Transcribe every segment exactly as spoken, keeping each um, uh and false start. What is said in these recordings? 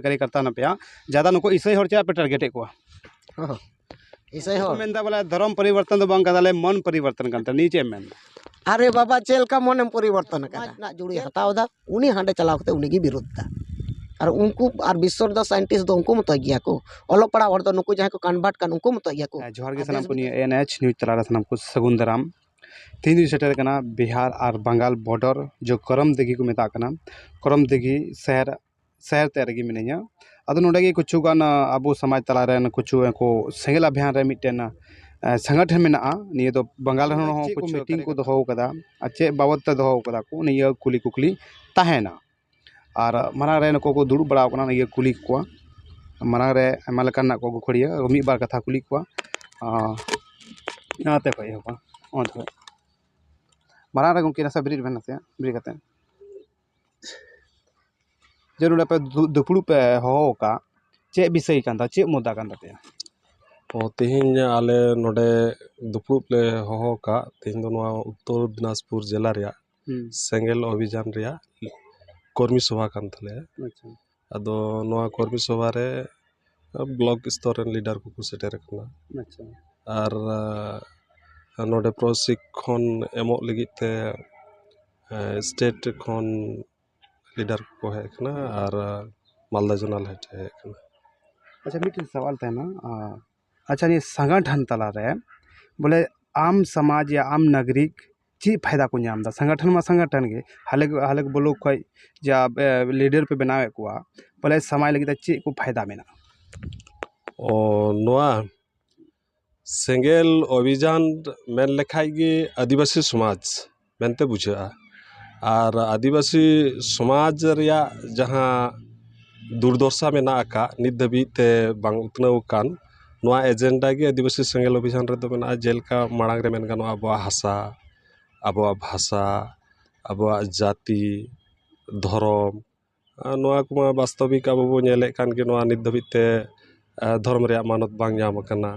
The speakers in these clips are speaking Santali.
कार्यकर्ता ᱠᱟᱱᱟ ᱯᱮᱭᱟ, ᱡᱟᱫᱟ ᱱᱩᱠᱩ ᱤᱥᱟᱹᱭ ᱦᱚᱲ ᱪᱮᱫᱟᱜ ᱯᱮ ᱴᱟᱨᱜᱮᱴᱮᱫ ᱠᱚᱣᱟ? ᱦᱚᱸ, ᱤᱥᱟᱹᱭ ᱠᱚ ᱦᱚᱲ᱾ ᱢᱮᱱᱫᱟ ᱵᱚᱞᱮ ᱫᱷᱚᱨᱚᱢ ᱯᱚᱨᱤᱵᱚᱨᱛᱚᱱ ᱫᱚ ᱵᱟᱝ ᱠᱟᱱ ᱛᱟᱞᱮ, ᱢᱚᱱ ᱯᱚᱨᱤᱵᱚᱨᱛᱚᱱ ᱠᱟᱱ ᱛᱟᱞᱮ᱾ ᱱᱤᱭᱟᱹ ᱪᱮᱫ ᱮᱢ ᱢᱮᱱᱫᱟ? ᱟᱨᱮ ᱵᱟᱵᱟ, ᱪᱮᱫ ᱞᱮᱠᱟ ᱢᱚᱱᱮᱢ ᱯᱚᱨᱤᱵᱚᱨᱛᱚᱱ ᱟᱠᱟᱫᱟ? ᱥᱚᱢᱟᱡᱽ ᱨᱮᱱᱟᱜ ᱡᱩᱲᱤ ᱦᱟᱛᱟᱣ ᱮᱫᱟ, ᱩᱱᱤ ᱦᱟᱸᱰᱮ ᱪᱟᱞᱟᱣ ᱠᱟᱛᱮ ᱩᱱᱤ ᱜᱮ ᱵᱤᱨᱳᱫᱷ ᱮᱫᱟ᱾ ᱟᱨ ᱩᱱᱠᱩ, ᱟᱨ ᱵᱤᱥᱥᱚ ᱨᱮᱫᱚ scientist ᱫᱚ ᱩᱱᱠᱩ ᱢᱚᱛᱚ ᱜᱮᱭᱟ ᱠᱚ, ᱚᱞᱚᱜ ᱯᱟᱲᱦᱟᱣ ᱦᱚᱲ ᱫᱚ ᱱᱩᱠᱩ ᱡᱟᱦᱟᱸᱭ ᱠᱚ convert ᱠᱟᱱ ᱩᱱᱠᱩ ᱢᱚᱛᱚ ᱜᱮᱭᱟ ᱠᱚ᱾ ᱦᱮᱸ, ᱡᱚᱦᱟᱨ ᱜᱮ ᱥᱟᱱᱟᱢ ᱠᱚ ᱱᱤᱭᱟᱹ N H news ᱛᱟᱞᱟᱨᱮ ᱥᱟᱱᱟᱢ ᱠᱚ ᱥᱟᱹᱜᱩᱱ ᱫᱟᱨᱟᱢ᱾ ᱛᱮᱦᱮᱧ ᱫᱚᱧ ᱥᱮᱴᱮᱨ ᱠᱟᱱᱟ ᱵᱤᱦᱟᱨ ᱟᱨ ᱵᱟᱝᱜᱟᱞ border, ᱡᱚ ᱠᱚᱨᱚᱢ ᱫᱤᱜᱷᱤ ᱠᱚ ᱢᱮᱛᱟᱜ ᱠᱟᱱᱟ, ᱠᱚᱨᱚᱢ ᱫᱤᱜᱷᱤ ᱥᱟᱦᱮᱨ, ᱥᱟᱦᱮᱨ ᱛᱮ ᱨᱮᱜᱮ ᱢᱤᱱᱟᱹᱧᱟ᱾ ᱟᱫᱚ ᱱᱚᱰᱮ ᱜᱮ ᱠᱤᱪᱷᱩ ᱜᱟᱱ, ᱟ, ᱟᱵᱚ ᱥᱚᱢᱟᱡᱽ ᱛᱟᱞᱟ ᱨᱮᱱ ᱠᱤᱪᱷᱩ ᱩᱱᱠᱩ ᱥᱮᱸᱜᱮᱞ ᱚᱵᱷᱤᱭᱟᱱ ᱨᱮ ᱢᱤᱫᱴᱮᱱ, ᱟ, ᱥᱚᱝᱜᱚᱴᱷᱚᱱ ᱢᱮᱱᱟᱜᱼᱟ᱾ ᱱᱤᱭᱟᱹ ᱫᱚ ᱵᱟᱝᱜᱟᱞ ᱨᱮᱦᱚᱸ ᱪᱮᱫ ᱠᱚ ᱠᱤᱪᱷᱩ meeting ᱠᱚ ᱫᱚᱦᱚ ᱟᱠᱟᱫᱟ ᱟᱨ ᱪᱮᱫ ᱵᱟᱵᱚᱫ ᱛᱮ ᱫᱚᱦᱚ ᱟᱠᱟᱫᱟ ᱠᱚ, ᱱᱤᱭᱟᱹ ᱠᱩᱞᱤ ᱠᱩᱠᱞᱤ ᱛᱟᱦᱮᱱᱟ᱾ ᱟᱨ ᱢᱟᱲᱟᱝ ᱨᱮ ᱱᱩᱠᱩ ᱠᱚ ᱫᱩᱲᱩᱵ ᱵᱟᱲᱟ ᱟᱠᱟᱱᱟ, ᱱᱤᱭᱟᱹ ᱠᱩᱞᱤ ᱠᱚᱣᱟ᱾ ᱢᱟᱲᱟᱝ ᱨᱮ ᱟᱭᱢᱟ ᱞᱮᱠᱟᱱᱟᱜ ᱠᱚ ᱜᱟᱹᱠᱷᱩᱲᱤᱭᱟᱹ, ᱢᱤᱫ ᱵᱟᱨ ᱠᱟᱛᱷᱟ ᱠᱩᱞᱤ ᱠᱚᱣᱟ᱾ ᱟᱸ, ᱱᱚᱛᱮ ᱠᱷᱚᱡ ᱮᱦᱚᱵᱟ, ᱚᱱᱛᱮ ᱠᱷᱚᱡ᱾ ᱢᱟᱲᱟᱝ ᱨᱮ ᱜᱚᱢᱠᱮ ᱱᱟᱥᱮ ᱵᱮᱨᱮᱫ ᱵᱮᱱ, ᱱᱟᱥᱮ ᱵᱮᱨᱮᱫ ᱠᱟᱛᱮ᱾ ᱡᱮ ᱱᱚᱰᱮ ᱯᱮ ᱫᱩ-, ᱫᱩᱯᱲᱩᱵ ᱯᱮ ᱦᱚᱦᱚ ᱟᱠᱟᱫ, ᱪᱮᱫ ᱵᱤᱥᱚᱭ ᱠᱟᱱ ᱛᱟ-, ᱪᱮᱫ ᱢᱩᱫᱽᱫᱟ ᱠᱟᱱ ᱛᱟᱯᱮᱭᱟ? ᱚ, ᱛᱮᱦᱮᱧ ᱟᱞᱮ ᱱᱚᱰᱮ ᱫᱩᱯᱲᱩᱵ ᱞᱮ ᱦᱚᱦᱚ ᱟᱠᱟᱫ, ᱛᱮᱦᱮᱧ ᱫᱚ ᱱᱚᱣᱟ ᱩᱛᱛᱚᱨ ᱫᱤᱱᱟᱡᱽᱯᱩᱨ ᱡᱮᱞᱟ ᱨᱮᱭᱟᱜ ᱦᱩᱸ᱾ ᱥᱮᱸᱜᱮᱞ ᱚᱵᱷᱤᱡᱟᱱ ᱨᱮᱭᱟᱜ ᱠᱚᱨᱢᱤ ᱥᱚᱵᱷᱟ ᱠᱟᱱ ᱛᱟᱞᱮᱭᱟ᱾ ᱟᱪᱪᱷᱟ᱾ ᱟᱫᱚ ᱱᱚᱣᱟ ᱠᱚᱨᱢᱤ ᱥᱚᱵᱷᱟ ᱨᱮ ᱵᱞᱚᱠ ᱥᱛᱚᱨ ᱨᱮᱱ ᱞᱤᱰᱟᱨ ᱠᱚᱠᱚ ᱥᱮᱴᱮᱨ ᱟᱠᱟᱱᱟ᱾ ᱟᱪᱪᱷᱟ᱾ ᱟᱨ, ᱟ, ᱱᱚᱰᱮ ᱯᱨᱚᱥᱤᱠᱠᱷᱚᱱ ᱮᱢᱚᱜ ᱞᱟᱹᱜᱤᱫ ᱛᱮ, ᱮ, ᱥᱴᱮᱴ ᱠᱷᱚᱱ ᱞᱤᱰᱟᱨ ᱠᱚᱠᱚ ᱦᱮᱡ ᱟᱠᱟᱱᱟ ᱟᱨ, ᱟ, ᱢᱟᱞᱫᱟ ᱡᱳᱱᱟᱞ ᱦᱮᱰ ᱦᱮᱡ ᱟᱠᱟᱱᱟ᱾ ᱟᱪᱪᱷᱟ, ᱢᱤᱫᱴᱮᱱ ᱥᱟᱣᱟᱞ ᱛᱟᱦᱮᱱᱟ, ᱟ, ᱟᱪᱪᱷᱟ, ᱱᱤᱭᱟᱹ ᱥᱚᱝᱜᱚᱴᱷᱚᱱ ᱛᱟᱞᱟᱨᱮ ᱵᱚᱞᱮ ᱟᱢ ᱥᱚᱢᱟᱡᱽ ᱭᱟ ᱟᱢ ᱱᱟᱜᱚᱨᱤᱠ ᱪᱮᱫ ᱯᱷᱟᱭᱫᱟ ᱠᱚ ᱧᱟᱢ ᱮᱫᱟ? ᱥᱚᱝᱜᱚᱴᱷᱚᱱ ᱢᱟ ᱥᱚᱝᱜᱚᱴᱷᱚᱱ ᱜᱮ, ᱦᱟᱞᱮ, ᱦᱟᱞᱮ ᱵᱞᱚᱠ ᱠᱷᱚᱡ ᱡᱟ, ᱮ, ᱞᱤᱰᱟᱨ ᱯᱮ ᱵᱮᱱᱟᱣᱮᱫ ᱠᱚᱣᱟ, ᱵᱚᱞᱮ ᱥᱚᱢᱟᱡᱽ ᱞᱟᱹᱜᱤᱫ ᱛᱮ ᱪᱮᱫ ᱠᱚ ᱯᱷᱟᱭᱫᱟ ᱢᱮᱱᱟᱜᱼᱟ? ᱚ, ᱱᱚᱣᱟ ᱥᱮᱸᱜᱮᱞ ᱚᱵᱷᱤᱡᱟᱱ ᱢᱮᱱ ᱞᱮᱠᱷᱟᱡ ᱜᱮ ᱟᱹᱫᱤᱵᱟᱹᱥᱤ ᱥᱚᱢᱟᱡᱽ ᱢᱮᱱᱛᱮ ᱵᱩᱡᱷᱟᱹᱜᱼᱟ᱾ ᱟᱨ ᱟᱹᱫᱤᱵᱟᱹᱥᱤ ᱥᱚᱢᱟᱡᱽ ᱨᱮᱭᱟᱜ ᱡᱟᱦᱟᱸ ᱫᱩᱨᱫᱚᱥᱟ ᱢᱮᱱᱟᱜ ᱟᱠᱟᱫ, ᱱᱤᱛ ᱫᱷᱟᱹᱵᱤᱡ ᱛᱮ ᱵᱟᱝ ᱩᱛᱱᱟᱹᱣ ᱟᱠᱟᱱ, ᱱᱚᱣᱟ ᱮᱡᱮᱱᱰᱟ ᱜᱮ ᱟᱹᱫᱤᱵᱟᱹᱥᱤ ᱥᱮᱸᱜᱮᱞ ᱚᱵᱷᱤᱡᱟᱱ ᱨᱮᱫᱚ ᱢᱮᱱᱟᱜᱼᱟ᱾ ᱡᱮᱞᱮᱠᱟ ᱢᱟᱲᱟᱝ ᱨᱮ ᱢᱮᱱ ᱜᱟᱱᱚᱜᱼᱟ, ᱟᱵᱚᱣᱟᱜ ᱦᱟᱥᱟ, ᱟᱵᱚᱣᱟᱜ ᱵᱷᱟᱥᱟ, ᱟᱵᱚᱣᱟᱜ ᱡᱟᱹᱛᱤ, ᱫᱷᱚᱨᱚᱢ, ᱟᱨ ᱱᱚᱣᱟ ᱠᱚᱢᱟ ᱵᱟᱥᱛᱚᱵᱤᱠ ᱟᱵᱚ ᱵᱚᱱ ᱧᱮᱞᱮᱫ ᱠᱟᱱ ᱜᱮ, ᱱᱚᱣᱟ ᱱᱤᱛ ᱫᱷᱟᱹᱵᱤᱡ ᱛᱮ, ᱟ, ᱫᱷᱚᱨᱚᱢ ᱨᱮᱭᱟᱜ ᱢᱟᱱᱚᱛ ᱵᱟᱝ ᱧᱟᱢ ᱟᱠᱟᱱᱟ᱾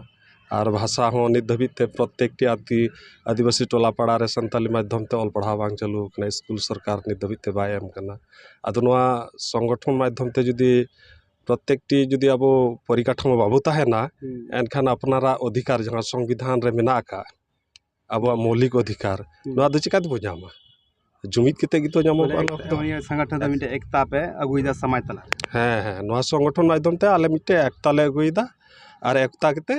ᱟᱨ ᱵᱷᱟᱥᱟ ᱦᱚᱸ ᱱᱤᱛ ᱫᱷᱟᱹᱵᱤᱡ ᱛᱮ ᱯᱨᱚᱛᱮᱠᱴᱤ ᱟᱹᱫᱤ-, ᱟᱹᱫᱤᱵᱟᱹᱥᱤ ᱴᱚᱞᱟ ᱯᱟᱲᱟ ᱨᱮ ᱥᱟᱱᱛᱟᱞᱤ ᱢᱟᱫᱽᱫᱷᱚᱢ ᱛᱮ ᱚᱞ ᱯᱟᱲᱦᱟᱣ ᱵᱟᱝ ᱪᱟᱹᱞᱩ ᱟᱠᱟᱱᱟ, ᱥᱠᱩᱞ ᱥᱚᱨᱠᱟᱨ ᱱᱤᱛ ᱫᱷᱟᱹᱵᱤᱡ ᱛᱮ ᱵᱟᱭ ᱮᱢ ᱟᱠᱟᱱᱟ᱾ ᱟᱫᱚ ᱱᱚᱣᱟ ᱥᱚᱝᱜᱚᱴᱷᱚᱱ ᱢᱟᱫᱽᱫᱷᱚᱢ ᱛᱮ ᱡᱩᱫᱤ ᱯᱨᱚᱛᱮᱠᱴᱤ ᱡᱩᱫᱤ ᱟᱵᱚ ᱯᱚᱨᱤᱠᱟᱴᱷᱟᱢᱳ ᱵᱟᱵᱚ ᱛᱟᱦᱮᱱᱟ, ᱦᱩᱸ᱾ ᱮᱱᱠᱷᱟᱱ ᱟᱯᱱᱟᱨᱟᱜ ᱚᱫᱷᱤᱠᱟᱨ ᱡᱟᱦᱟᱸ ᱥᱚᱝᱵᱤᱫᱷᱟᱱ ᱨᱮ ᱢᱮᱱᱟᱜ ᱟᱠᱟᱫ, ᱟᱵᱚᱣᱟᱜ ᱢᱳᱣᱞᱤᱠ ᱚᱫᱷᱤᱠᱟᱨ, ᱦᱩᱸ᱾ ᱱᱚᱣᱟ ᱫᱚ ᱪᱤᱠᱟᱹ ᱛᱮᱵᱚ ᱧᱟᱢᱟ? ᱡᱩᱢᱤᱫ ᱠᱟᱛᱮ ᱜᱮᱛᱚ ᱧᱟᱢᱚᱜᱚᱜᱼᱟ ᱵᱚᱞᱮ ᱱᱚᱣᱟ ᱠᱚᱫᱚ᱾ ᱱᱤᱭᱟᱹ ᱥᱚᱝᱜᱚᱴᱷᱚᱱ ᱫᱚ ᱢᱤᱫᱴᱮᱡ ᱮᱠᱛᱟ ᱯᱮ ᱟᱹᱜᱩᱭᱮᱫᱟ ᱥᱚᱢᱟᱡᱽ ᱛᱟᱞᱟᱨᱮ᱾ ᱦᱮᱸ, ᱦᱮᱸ, ᱱᱚᱣᱟ ᱥᱚᱝᱜᱚᱴᱷᱚᱱ ᱢᱟᱫᱽᱫᱷᱚᱢ ᱛᱮ ᱟᱞᱮ ᱢᱤᱫᱴᱮᱡ ᱮᱠᱛᱟ ᱞᱮ ᱟᱹᱜᱩᱭᱮᱫᱟ, ᱟᱨ ᱮᱠᱛᱟ ᱠᱟᱛᱮ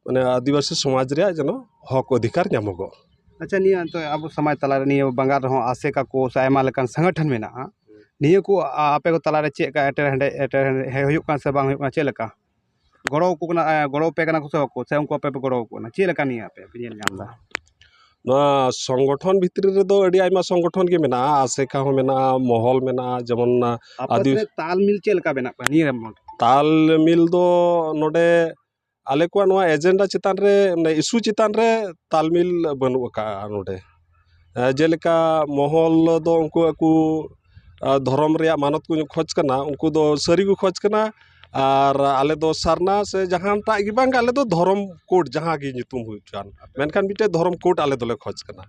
ᱢᱟᱱᱮ ᱟᱹᱫᱤᱵᱟᱹᱥᱤ ᱥᱚᱢᱟᱡᱽ ᱨᱮᱭᱟᱜ ᱡᱮᱱᱚ ᱦᱚᱠ ᱚᱫᱷᱤᱠᱟᱨ ᱧᱟᱢᱚᱜᱚᱜ᱾ ᱟᱪᱪᱷᱟ, ᱱᱤᱭᱟᱹ ᱱᱤᱛᱚᱜ ᱟᱵᱚ ᱥᱚᱢᱟᱡᱽ ᱛᱟᱞᱟᱨᱮ ᱱᱤᱭᱟᱹ ᱵᱟᱝᱜᱟᱞ ᱨᱮᱦᱚᱸ ᱟᱥᱮᱠᱟ ᱠᱚ ᱥᱮ ᱟᱭᱢᱟ ᱞᱮᱠᱟᱱ ᱥᱚᱝᱜᱚᱴᱷᱚᱱ ᱢᱮᱱᱟᱜᱼᱟ, ᱱᱤᱭᱟᱹ ᱠᱚ ᱟ-, ᱟᱯᱮ ᱠᱚ ᱛᱟᱞᱟᱨᱮ ᱪᱮᱫ ᱞᱮᱠᱟ ᱮᱴᱮᱨ ᱦᱮᱸᱰᱮ-, ᱮᱴᱮᱨ ᱦᱮᱸᱰᱮ-, ᱦᱮᱸ ᱦᱩᱭᱩᱜ ᱠᱟᱱᱟ ᱥᱮ ᱵᱟᱝ ᱦᱩᱭᱩᱜ ᱠᱟᱱᱟ, ᱪᱮᱫ ᱞᱮᱠᱟ ᱜᱚᱲᱚ ᱟᱠᱚ ᱠᱟᱱᱟ, ᱮ, ᱜᱚᱲᱚ ᱟᱯᱮ ᱠᱟᱱᱟ ᱠᱚ ᱥᱮ ᱵᱟᱠᱚ, ᱥᱮ ᱩᱱᱠᱩ ᱟᱯᱮ ᱯᱮ ᱜᱚᱲᱚ ᱟᱠᱚ ᱠᱟᱱᱟ, ᱪᱮᱫ ᱞᱮᱠᱟ ᱱᱤᱭᱟᱹ ᱟᱯᱮ ᱯᱮ ᱧᱮᱞ ᱧᱟᱢ ᱮᱫᱟ? ᱱᱚᱣᱟ ᱥᱚᱝᱜᱚᱴᱷᱚᱱ ᱵᱷᱤᱛᱨᱤ ᱨᱮᱫᱚ ᱟᱹᱰᱤ ᱟᱭᱢᱟ ᱥᱚᱝᱜᱚᱴᱷᱚᱱ ᱜᱮ ᱢᱮᱱᱟᱜᱼᱟ, ᱟᱥᱮᱠᱟ ᱦᱚᱸ ᱢᱮᱱᱟᱜᱼᱟ, ᱢᱚᱦᱚᱞ ᱢᱮᱱᱟᱜᱼᱟ, ᱡᱮᱢᱚᱱ ᱟᱯᱮ ᱟᱹᱫᱤ-, ᱥᱮᱫ ᱛᱟᱞᱢᱤᱞ ᱪᱮᱫ ᱞᱮᱠᱟ ᱢᱮᱱᱟᱜ ᱠᱚᱣᱟ ᱱᱤᱭᱟᱹ ᱨᱮ? ᱛᱟᱞᱢᱤᱞ ᱫᱚ ᱱᱚᱰᱮ ᱟᱞᱮ ᱠᱚᱣᱟᱜ ᱱᱚᱣᱟ ᱮᱡᱮᱱᱰᱟ ᱪᱮᱛᱟᱱ ᱨᱮ, ᱢᱟᱱᱮ ᱤᱥᱩ ᱪᱮᱛᱟᱱ ᱨᱮ ᱛᱟᱞᱢᱤᱞ ᱵᱟᱹᱱᱩᱜ ᱟᱠᱟᱫᱼᱟ ᱱᱚᱰᱮ᱾ ᱮ, ᱡᱮᱞᱮᱠᱟ ᱢᱚᱦᱚᱞ ᱫᱚ ᱩᱱᱠᱩ ᱟᱠᱚ, ᱟ, ᱫᱷᱚᱨᱚᱢ ᱨᱮᱭᱟᱜ ᱢᱟᱱᱚᱛ ᱠᱚ ᱠᱷᱚᱡᱽ ᱠᱟᱱᱟ, ᱩᱱᱠᱩ ᱫᱚ ᱥᱟᱹᱨᱤ ᱠᱚ ᱠᱷᱚᱡᱽ ᱠᱟᱱᱟ᱾ ᱟᱨ ᱟᱞᱮ ᱫᱚ ᱥᱟᱨᱱᱟ ᱥᱮ ᱡᱟᱦᱟᱸᱴᱟᱜ ᱜᱮ ᱵᱟᱝ, ᱟᱞᱮ ᱫᱚ ᱫᱷᱚᱨᱚᱢ ᱠᱳᱰ ᱡᱟᱦᱟᱸ ᱜᱮ ᱧᱩᱛᱩᱢ ᱦᱩᱭᱩᱜ ᱠᱟᱱ, ᱢᱮᱱᱠᱷᱟᱱ ᱢᱤᱫᱴᱮᱡ ᱫᱷᱚᱨᱚᱢ ᱠᱳᱰ ᱟᱞᱮ ᱫᱚᱞᱮ ᱠᱷᱚᱡᱽ ᱠᱟᱱᱟ᱾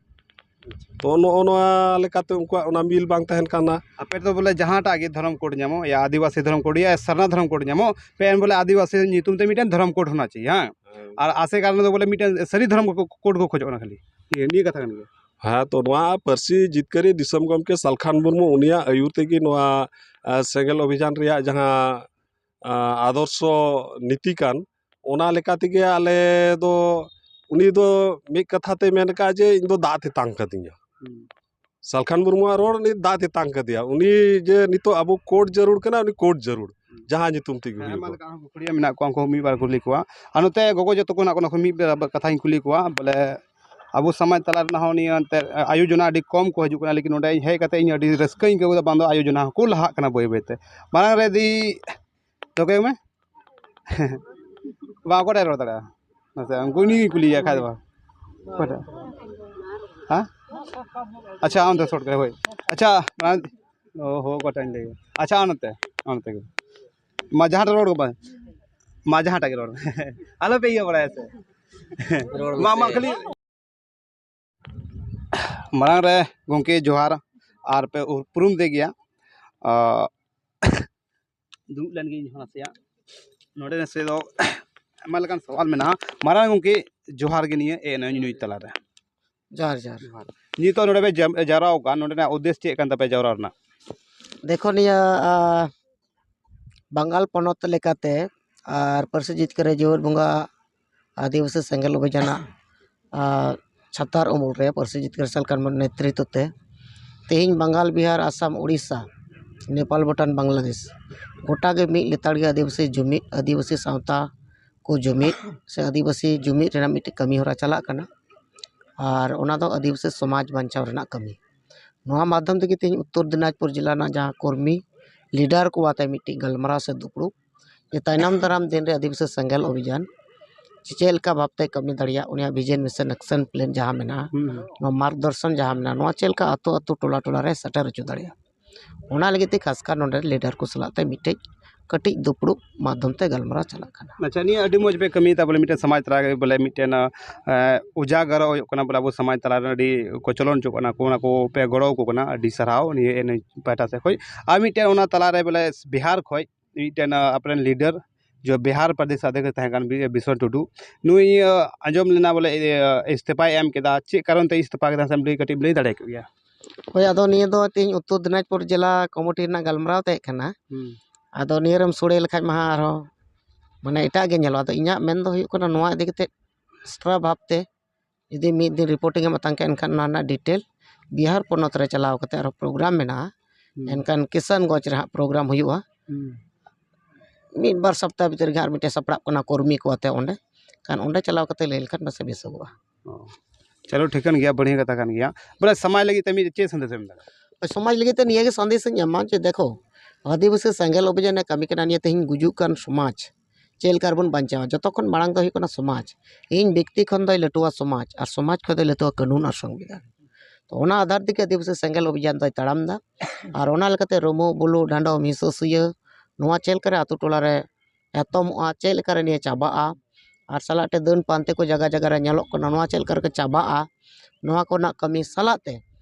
ᱛᱚ ᱱᱚᱜᱼᱚ ᱱᱚᱣᱟ ᱞᱮᱠᱟᱛᱮ ᱩᱱᱠᱩᱣᱟᱜ ᱚᱱᱟ ᱢᱤᱞ ᱵᱟᱝ ᱛᱟᱦᱮᱱ ᱠᱟᱱᱟ᱾ ᱟᱯᱮ ᱫᱚ ᱵᱚᱞᱮ ᱡᱟᱦᱟᱸᱴᱟᱜ ᱜᱮ ᱫᱷᱚᱨᱚᱢ ᱠᱳᱰ ᱧᱟᱢᱚᱜ, ᱭᱟ ᱟᱹᱫᱤᱵᱟᱹᱥᱤ ᱫᱷᱚᱨᱚᱢ ᱠᱳᱰ, ᱭᱟ ᱥᱟᱨᱱᱟ ᱫᱷᱚᱨᱚᱢ ᱠᱳᱰ ᱧᱟᱢᱚᱜ, ᱯᱮ ᱮᱱ ᱵᱚᱞᱮ ᱟᱹᱫᱤᱵᱟᱹᱥᱤ ᱧᱩᱛᱩᱢ ᱛᱮ ᱢᱤᱫᱴᱮᱱ ᱫᱷᱚᱨᱚᱢ ᱠᱳᱰ ᱦᱳᱱᱟ ᱪᱟᱦᱤᱭᱮ, ᱦᱮᱸ? ᱦᱮᱸ᱾ ᱟᱨ ᱟᱥᱮ ᱠᱟᱨᱚᱱ ᱫᱚ ᱵᱚᱞᱮ ᱢᱤᱫᱴᱮᱱ ᱥᱟᱹᱨᱤ ᱫᱷᱚᱨᱚᱢ ᱠᱳᱰ ᱠᱚ ᱠᱷᱚᱡᱚᱜ ᱠᱟᱱᱟ ᱠᱷᱟᱹᱞᱤ᱾ ᱱᱤᱭᱟᱹ, ᱱᱤᱭᱟᱹ ᱠᱟᱛᱷᱟ ᱠᱟᱱ ᱜᱮᱭᱟ᱾ ᱦᱮᱸ, ᱛᱚ ᱱᱚᱣᱟ ᱯᱟᱹᱨᱥᱤ ᱡᱤᱛᱠᱟᱹᱨᱤ ᱫᱤᱥᱚᱢ ᱜᱚᱢᱠᱮ ᱥᱟᱞᱠᱷᱟᱱ ᱢᱩᱨᱢᱩ ᱩᱱᱤᱭᱟᱜ ᱟᱹᱭᱩᱨ ᱛᱮᱜᱮ ᱱᱚᱣᱟ, ᱟ, ᱥᱮᱸᱜᱮᱞ ᱚᱵᱷᱤᱡᱟᱱ ᱨᱮᱭᱟᱜ ᱡᱟᱦᱟᱸ, ᱟ, ᱟᱫᱚᱨᱥᱚ ᱱᱤᱛᱤ ᱠᱟᱱ, ᱚᱱᱟ ᱞᱮᱠᱟ ᱛᱮᱜᱮ ᱟᱞᱮ ᱫᱚ, ᱩᱱᱤ ᱫᱚ ᱢᱤᱫ ᱠᱟᱛᱷᱟ ᱛᱮ ᱢᱮᱱ ᱠᱟᱜᱼᱟ ᱡᱮ, "ᱤᱧ ᱫᱚ ᱫᱟᱜ ᱛᱮᱛᱟᱝ ᱠᱟᱹᱫᱤᱧᱟ᱾" ᱦᱩᱸ᱾ ᱥᱟᱞᱠᱷᱟᱱ ᱢᱩᱨᱢᱩᱣᱟᱜ ᱨᱚᱲ, ᱩᱱᱤ ᱫᱟᱜ ᱛᱮᱛᱟᱝ ᱠᱟᱫᱮᱭᱟ᱾ ᱩᱱᱤ ᱡᱮ ᱱᱤᱛᱚᱜ ᱟᱵᱚ ᱠᱳᱰ ᱡᱟᱹᱨᱩᱲ ᱠᱟᱱᱟ, ᱩᱱᱤ ᱠᱳᱰ ᱡᱟᱹᱨᱩᱲ, ᱦᱩᱸ᱾ ᱡᱟᱦᱟᱸ ᱧᱩᱛᱩᱢ ᱛᱮᱜᱮ ᱦᱮᱸ, ᱦᱩᱭᱩᱜ᱾ ᱢᱟ ᱞᱮᱠᱟ ᱦᱚᱸ ᱠᱩᱠᱞᱤᱭᱟᱹ ᱢᱮᱱᱟᱜ ᱠᱚᱣᱟ, ᱩᱱᱠᱩ ᱢᱤᱫ ᱵᱟᱨ ᱠᱩᱞᱤ ᱠᱚᱣᱟ᱾ ᱟᱨ ᱱᱚᱛᱮ ᱜᱚᱜᱚ ᱡᱚᱛᱚ ᱠᱚ ᱦᱮᱱᱟᱜ ᱠᱚᱣᱟ, ᱢᱤᱫ ᱵᱟᱨ ᱠᱟᱛᱷᱟᱧ ᱠᱩᱞᱤ ᱠᱚᱣᱟ, ᱵᱚᱞᱮ ᱟᱵᱚ ᱥᱚᱢᱟᱡᱽ ᱛᱟᱞᱟ ᱨᱮᱱᱟᱜ ᱦᱚᱸ ᱱᱤᱭᱟᱹ ᱮᱱᱛᱮᱫ ᱟᱭᱳ ᱡᱚᱱᱟ ᱟᱹᱰᱤ ᱠᱚᱢ ᱠᱚ ᱦᱤᱡᱩᱜ ᱠᱟᱱᱟ, ᱞᱮᱠᱤᱱ ᱱᱚᱰᱮ ᱤᱧ ᱦᱮᱡ ᱠᱟᱛᱮ ᱤᱧ ᱟᱹᱰᱤ ᱨᱟᱹᱥᱠᱟᱹᱧ ᱟᱹᱭᱠᱟᱹᱣ ᱠᱮᱫᱟ, ᱵᱟᱝ ᱫᱚ ᱟᱭᱳ ᱡᱚᱱᱟ ᱦᱚᱸᱠᱚ ᱞᱟᱦᱟᱜ ᱠᱟᱱᱟ ᱵᱟᱹᱭ ᱵᱟᱹᱭ ᱛᱮ᱾ ᱢᱟᱲᱟᱝ ᱨᱮ ᱫᱤ ᱛᱚᱠᱮ ᱢᱮ᱾ ᱵᱟᱝ, ᱚᱠᱚᱭᱴᱟᱜ ᱨᱚᱲ ᱫᱟᱲᱮᱭᱟᱜᱼᱟ? ᱢᱟᱥᱮ, ᱩᱱᱠᱩ ᱩᱱᱤ ᱜᱮ ᱠᱩᱞᱤᱭᱮᱭᱟ ᱠᱷᱟᱡ ᱫᱚ ᱵᱟᱝ᱾ ᱚᱠᱚᱭᱴᱟᱜ? ᱦᱮᱸ? ᱟᱪᱪᱷᱟ, ᱟᱢ ᱫᱚ short ᱠᱚᱨᱮ, ᱦᱳᱭ᱾ ᱟᱪᱪᱷᱟ, ᱚᱱᱟ, ᱚ ᱦᱳ, ᱚᱠᱚᱭᱴᱟᱜ ᱤᱧ ᱞᱟᱹᱭᱟ? ᱟᱪᱪᱷᱟ, ᱟᱢ ᱱᱚᱛᱮ, ᱟᱢ ᱱᱚᱛᱮ ᱜᱮ᱾ ᱢᱟ, ᱡᱟᱦᱟᱸᱴᱟᱜ ᱨᱚᱲ ᱜᱮ ᱵᱟᱝ᱾ ᱢᱟ, ᱡᱟᱦᱟᱸᱴᱟᱜ ᱜᱮ ᱨᱚᱲ ᱢᱮ᱾ ᱟᱞᱚ ᱯᱮ ᱤᱭᱟᱹ ᱵᱟᱲᱟᱭᱟ ᱥᱮ᱾ ᱢᱟ, ᱢᱟ, ᱠᱷᱟᱹᱞᱤ ᱢᱟᱲᱟᱝ ᱨᱮ ᱜᱚᱢᱠᱮ ᱡᱚᱦᱟᱨ, ᱟᱨ ᱯᱮ ᱩᱯᱨᱩᱢ ᱫᱮ ᱜᱮᱭᱟ᱾ ᱟᱸ, ᱫᱩᱲᱩᱵ ᱞᱮᱱ ᱜᱤᱧ ᱤᱧ ᱦᱚᱸ ᱱᱟᱥᱮᱭᱟᱜ᱾ ᱱᱚᱰᱮ ᱱᱟᱥᱮ ᱫᱚ ᱟᱭᱢᱟ ᱞᱮᱠᱟᱱ ᱥᱟᱣᱟᱞ ᱢᱮᱱᱟᱜᱼᱟ᱾ ᱢᱟᱨᱟᱝ ᱜᱚᱢᱠᱮ ᱡᱚᱦᱟᱨ ᱜᱮ ᱱᱤᱭᱟᱹ ᱮ ᱮᱱ ᱟᱭ ᱱᱤᱭᱩᱡᱽ ᱛᱟᱞᱟᱨᱮ᱾ ᱡᱚᱦᱟᱨ, ᱡᱚᱦᱟᱨ᱾ ᱱᱤᱛᱚᱜ ᱱᱚᱰᱮ ᱯᱮ ᱡᱟᱢ-, ᱡᱟᱣᱨᱟ ᱟᱠᱟᱱ, ᱱᱚᱰᱮᱱᱟᱜ ᱩᱫᱽᱫᱮᱥ ᱪᱮᱫ ᱠᱟᱱ ᱛᱟᱯᱮᱭᱟ ᱡᱟᱣᱨᱟ ᱨᱮᱱᱟᱜ? ᱫᱮᱠᱷᱚ, ᱱᱤᱭᱟᱹ, ᱟ, ᱵᱟᱝᱜᱟᱞ ᱯᱚᱱᱚᱛ ᱞᱮᱠᱟᱛᱮ ᱟᱨ ᱯᱟᱹᱨᱥᱤ ᱡᱤᱛᱠᱟᱹᱨ ᱨᱮ ᱡᱤᱭᱟᱹᱲ ᱵᱚᱸᱜᱟ ᱟᱹᱫᱤᱵᱟᱹᱥᱤ ᱥᱮᱸᱜᱮᱞ ᱚᱵᱷᱤᱡᱟᱱᱟᱜ, ᱟ, ᱪᱷᱟᱛᱟᱨ ᱩᱢᱩᱞ ᱨᱮ ᱯᱟᱹᱨᱥᱤ ᱡᱤᱛᱠᱟᱹᱨ ᱥᱮᱞ ᱠᱟᱱ ᱱᱮᱛᱨᱤᱛᱵ ᱛᱮ ᱛᱮᱦᱮᱧ ᱵᱟᱝᱜᱟᱞ, ᱵᱤᱦᱟᱨ, ᱟᱥᱟᱢ, ᱳᱰᱤᱥᱟ, ᱱᱮᱯᱟᱞ, ᱵᱷᱩᱴᱟᱱ, ᱵᱟᱝᱞᱟᱫᱮᱥ ᱜᱚᱴᱟ ᱜᱮ ᱢᱤᱫ ᱞᱮᱛᱟᱲ ᱜᱮ ᱟᱹᱫᱤᱵᱟᱹᱥᱤ ᱡᱩᱢᱤᱫ, ᱟᱹᱫᱤᱵᱟᱹᱥᱤ ᱥᱟᱶᱛᱟ ᱠᱚ ᱡᱩᱢᱤᱫ ᱥᱮ ᱟᱹᱫᱤᱵᱟᱹᱥᱤ ᱡᱩᱢᱤᱫ ᱨᱮᱱᱟᱜ ᱢᱤᱫᱴᱮᱱ ᱠᱟᱹᱢᱤ ᱦᱚᱨᱟ ᱪᱟᱞᱟᱜ ᱠᱟᱱᱟ᱾ ᱟᱨ ᱚᱱᱟ ᱫᱚ ᱟᱹᱫᱤᱵᱟᱹᱥᱤ ᱥᱚᱢᱟᱡᱽ ᱵᱟᱧᱪᱟᱣ ᱨᱮᱱᱟᱜ ᱠᱟᱹᱢᱤ᱾ ᱱᱚᱣᱟ ᱢᱟᱫᱽᱫᱷᱚᱢ ᱛᱮᱜᱮ ᱛᱮᱦᱮᱧ ᱩᱛᱛᱚᱨ ᱫᱤᱱᱟᱡᱽᱯᱩᱨ ᱡᱮᱞᱟ ᱨᱮᱱᱟᱜ ᱡᱟᱦᱟᱸ ᱠᱚᱨᱢᱤ ᱞᱤᱰᱟᱨ ᱠᱚ ᱟᱛᱮ ᱢᱤᱫᱴᱤᱡ ᱜᱟᱞᱢᱟᱨᱟᱣ ᱥᱮ ᱫᱩᱯᱲᱩᱵ, ᱡᱮ ᱛᱟᱭᱱᱚᱢ ᱫᱟᱨᱟᱢ ᱫᱤᱱ ᱨᱮ ᱟᱹᱫᱤᱵᱟᱹᱥᱤ ᱥᱮᱸᱜᱮᱞ ᱚᱵᱷᱤᱡᱟᱱ ᱪᱮᱫ ᱞᱮᱠᱟ ᱵᱷᱟᱵᱽᱛᱮ ᱠᱟᱹᱢᱤ ᱫᱟᱲᱮᱭᱟᱜ, ᱩᱱᱤᱭᱟᱜ ᱵᱷᱤᱡᱚᱱ, ᱢᱤᱥᱚᱱ, ᱮᱠᱥᱚᱱ ᱯᱞᱮᱱ ᱡᱟᱦᱟᱸ ᱢᱮᱱᱟᱜᱼᱟ, ᱦᱩᱸ᱾ ᱱᱚᱣᱟ ᱢᱟᱨᱜᱽᱫᱚᱨᱥᱚᱱ ᱡᱟᱦᱟᱸ ᱢᱮᱱᱟᱜᱼᱟ, ᱱᱚᱣᱟ ᱪᱮᱫ ᱞᱮᱠᱟ ᱟᱛᱳ ᱟᱛᱳ, ᱴᱚᱞᱟ ᱴᱚᱞᱟ ᱨᱮ ᱥᱮᱴᱮᱨ ᱦᱚᱪᱚ ᱫᱟᱲᱮᱭᱟᱜᱼᱟ, ᱚᱱᱟ ᱞᱟᱹᱜᱤᱫ ᱛᱮ ᱠᱷᱟᱥ ᱠᱟᱨ ᱱᱚᱰᱮ ᱞᱤᱰᱟᱨ ᱠᱚ ᱥᱟᱞᱟᱜ ᱛᱮ ᱢᱤᱫᱴᱮᱡ ᱠᱟᱹᱴᱤᱡ ᱫᱩᱯᱲᱩᱵ ᱢᱟᱫᱽᱫᱷᱚᱢ ᱛᱮ ᱜᱟᱞᱢᱟᱨᱟᱣ ᱪᱟᱞᱟᱜ ᱠᱟᱱᱟ᱾ ᱟᱪᱪᱷᱟ, ᱱᱤᱭᱟᱹ ᱟᱹᱰᱤ ᱢᱚᱡᱽ ᱯᱮ ᱠᱟᱹᱢᱤᱭᱮᱫᱟ, ᱵᱚᱞᱮ ᱢᱤᱫᱴᱮᱱ ᱥᱚᱢᱟᱡᱽ ᱛᱟᱞᱟ ᱨᱮ, ᱵᱚᱞᱮ ᱢᱤᱫᱴᱮᱱ, ᱮ, ᱩᱡᱟᱜᱚᱨᱚ ᱦᱩᱭᱩᱜ ᱠᱟᱱᱟ, ᱵᱚᱞᱮ ᱟᱵᱚ ᱥᱚᱢᱟᱡᱽ ᱛᱟᱞᱟ ᱨᱮ ᱟᱹᱰᱤ ᱠᱚᱪᱚᱞᱚᱱ ᱦᱚᱪᱚᱜ ᱠᱟᱱᱟ ᱠᱚ, ᱚᱱᱟ ᱠᱚ ᱯᱮ ᱜᱚᱲᱚ ᱟᱠᱚ ᱠᱟᱱᱟ, ᱟᱹᱰᱤ ᱥᱟᱨᱦᱟᱣ ᱱᱤᱭᱟᱹ ᱮᱱ ᱯᱟᱦᱴᱟ ᱥᱮᱫ ᱠᱷᱚᱡ᱾ ᱟᱨ ᱢᱤᱫᱴᱮᱱ ᱚᱱᱟ ᱛᱟᱞᱟ ᱨᱮ ᱵᱚᱞᱮ ᱵᱤᱦᱟᱨ ᱠᱷᱚᱡ ᱢᱤᱫᱴᱮᱱ, ᱟ, ᱟᱯᱮᱨᱮᱱ ᱞᱤᱰᱟᱨ ᱡᱚ ᱵᱤᱦᱟᱨ ᱯᱨᱚᱫᱮᱥ ᱟᱫᱷᱭᱚᱠᱥ ᱛᱟᱦᱮᱸ ᱠᱟᱱ ᱵᱤ-, ᱵᱤᱥᱣᱟ ᱴᱩᱰᱩ, ᱱᱩᱭ, ᱟ, ᱟᱸᱡᱚᱢ ᱞᱮᱱᱟ ᱵᱚᱞᱮ, ᱤᱭᱟᱹ, ᱤᱥᱛᱤᱯᱷᱟᱭ ᱮᱢ ᱠᱮᱫᱟ᱾ ᱪᱮᱫ ᱠᱟᱨᱚᱱ ᱛᱮ ᱤᱥᱛᱤᱯᱷᱟ ᱠᱮᱫᱟ, ᱥᱮᱢ ᱞᱟᱹᱭ, ᱠᱟᱹᱴᱤᱡ ᱮᱢ ᱞᱟᱹᱭ ᱫᱟᱲᱮ ᱠᱮᱫ ᱜᱮᱭᱟ? ᱦᱳᱭ, ᱟᱫᱚ ᱱᱤᱭᱟᱹ ᱫᱚ ᱛᱮᱦᱮᱧ ᱩᱛᱛᱚᱨ ᱫᱤᱱᱟᱡᱽᱯᱩᱨ ᱡᱮᱞᱟ ᱠᱚᱢᱤᱴᱤ ᱨᱮᱱᱟᱜ ᱜᱟᱞᱢᱟᱨᱟᱣ ᱛᱟᱦᱮᱸ ᱠᱟᱱᱟ᱾ ᱦᱩᱸ᱾ ᱟᱫᱚ ᱱᱤᱭᱟᱹ ᱨᱮᱢ ᱥᱚᱲᱮ ᱞᱮᱠᱷᱟᱡ ᱢᱟ ᱟᱨᱦᱚᱸ ᱢᱟᱱᱮ ᱮᱴᱟᱜ ᱜᱮ ᱧᱮᱞᱚᱜᱼᱟ᱾ ᱟᱫᱚ ᱤᱧᱟᱹᱜ ᱢᱮᱱ ᱫᱚ ᱦᱩᱭᱩᱜ ᱠᱟᱱᱟ, ᱱᱚᱣᱟ ᱤᱫᱤ ᱠᱟᱛᱮ extra ᱵᱷᱟᱵᱽ ᱛᱮ ᱡᱩᱫᱤ ᱢᱤᱫ ᱫᱤᱱ ᱨᱤᱯᱳᱨᱴᱤᱝ ᱮᱢ ᱟᱛᱟᱝ ᱠᱷᱟᱱ, ᱮᱱᱠᱷᱟᱱ ᱚᱱᱟ ᱨᱮᱱᱟᱜ ᱰᱤᱴᱮᱞ ᱵᱤᱦᱟᱨ ᱯᱚᱱᱚᱛ ᱨᱮ ᱪᱟᱞᱟᱣ ᱠᱟᱛᱮ ᱟᱨᱦᱚᱸ ᱯᱨᱳᱜᱨᱟᱢ ᱢᱮᱱᱟᱜᱼᱟ᱾ ᱦᱩᱸ᱾ ᱮᱱᱠᱷᱟᱱ ᱠᱤᱥᱟᱱᱜᱚᱸᱡᱽ ᱨᱮ ᱦᱟᱸᱜ ᱯᱨᱳᱜᱨᱟᱢ ᱦᱩᱭᱩᱜᱼᱟ᱾ ᱦᱩᱸ᱾ ᱢᱤᱫ ᱵᱟᱨ ᱥᱚᱯᱛᱟᱦ ᱵᱷᱤᱛᱤᱨ ᱜᱮ ᱦᱟᱸᱜ ᱢᱤᱫᱴᱮᱱ ᱥᱟᱯᱲᱟᱜ ᱠᱟᱱᱟ ᱠᱚᱨᱢᱤ ᱠᱚ ᱟᱛᱮ ᱚᱸᱰᱮ᱾ ᱠᱷᱟᱱ ᱚᱸᱰᱮ ᱪᱟᱞᱟᱣ ᱠᱟᱛᱮ ᱞᱟᱹᱭ ᱞᱮᱠᱷᱟᱱ ᱯᱟᱥᱮᱡ ᱵᱮᱥᱚᱜᱚᱜᱼᱟ᱾ ᱚ᱾ ᱪᱚᱞᱚ, ᱴᱷᱤᱠᱟᱹᱱ ᱜᱮᱭᱟ, ᱵᱟᱹᱲᱤᱭᱟᱹ ᱠᱟᱛᱷᱟ ᱠᱟᱱ ᱜᱮᱭᱟ᱾ ᱵᱚᱞᱮ, ᱥᱚᱢᱟᱡᱽ ᱞᱟᱹᱜᱤᱫ ᱛᱮ ᱢᱤᱫ ᱪᱮᱫ ᱥᱟᱸᱫᱮᱥ ᱮᱢ ᱮᱫᱟ? ᱥᱚᱢᱟᱡᱽ ᱞᱟᱹᱜᱤᱫ ᱛᱮ ᱱᱤᱭᱟᱹ ᱜᱮ ᱥᱟᱸᱫᱮᱥ ᱤᱧ ᱮᱢᱟ ᱡᱮ, ᱫᱮᱠᱷᱚ, ᱟᱹᱫᱤᱵᱟᱹᱥᱤ ᱥᱮᱸᱜᱮᱞ ᱚᱵᱷᱤᱡᱟᱱ ᱮ ᱠᱟᱹᱢᱤ ᱠᱟᱱᱟ, ᱱᱤᱭᱟᱹ ᱛᱮᱦᱮᱧ ᱜᱩᱡᱩᱜ ᱠᱟᱱ ᱥᱚᱢᱟᱡᱽ ᱪᱮᱫ ᱞᱮᱠᱟ ᱨᱮᱵᱚᱱ ᱵᱟᱧᱪᱟᱣᱟ? ᱡᱚᱛᱚ ᱠᱷᱚᱱ ᱢᱟᱲᱟᱝ ᱫᱚ ᱦᱩᱭᱩᱜ ᱠᱟᱱᱟ ᱥᱚᱢᱟᱡᱽ᱾ ᱤᱧ ᱵᱮᱠᱛᱤ ᱠᱷᱚᱱ ᱫᱚᱭ ᱞᱟᱹᱴᱩᱣᱟ ᱥᱚᱢᱟᱡᱽ, ᱟᱨ ᱥᱚᱢᱟᱡᱽ ᱠᱷᱚᱱ ᱫᱚᱭ ᱞᱟᱹᱴᱩᱣᱟ ᱠᱟᱹᱱᱩᱱ ᱟᱨ ᱥᱚᱝᱵᱤᱫᱷᱟᱱ᱾ ᱛᱚ, ᱚᱱᱟ ᱟᱫᱷᱟᱨ ᱛᱮᱜᱮ ᱟᱹᱫᱤᱵᱟᱹᱥᱤ ᱥᱮᱸᱜᱮᱞ ᱚᱵᱷᱤᱡᱟᱱ ᱫᱚᱭ ᱛᱟᱲᱟᱢ ᱮᱫᱟ᱾ ᱟᱨ ᱚᱱᱟ ᱞᱮᱠᱟᱛᱮ ᱨᱩᱢᱩᱜ, ᱵᱩᱞᱩᱜ, ᱰᱟᱸᱰᱚᱢ, ᱦᱤᱸᱥᱟᱹ ᱥᱩᱭᱟᱹ, ᱱᱚᱣᱟ ᱪᱮᱫ ᱞᱮᱠᱟᱨᱮ ᱟᱛᱳ ᱴᱚᱞᱟ ᱨᱮ ᱮᱛᱚᱢᱚᱜᱼᱟ, ᱪᱮᱫ ᱞᱮᱠᱟᱨᱮ ᱱᱤᱭᱟᱹ ᱪᱟᱵᱟᱜᱼᱟ, ᱟᱨ ᱥᱟᱞᱟᱜ ᱛᱮ ᱫᱟᱹᱱ ᱯᱟᱱᱛᱮ ᱠᱚ ᱡᱟᱭᱜᱟ ᱡᱟᱭᱜᱟ ᱨᱮ ᱧᱮᱞᱚᱜ ᱠᱟᱱᱟ, ᱱᱚᱣᱟ ᱪᱮᱫ ᱞᱮᱠᱟ ᱨᱮᱠᱚ ᱪᱟᱵᱟᱜᱼᱟ, ᱱᱚᱣᱟ ᱠᱚᱨᱮᱱᱟᱜ ᱠᱟᱹᱢᱤ ᱥᱟᱞᱟᱜ ᱛᱮ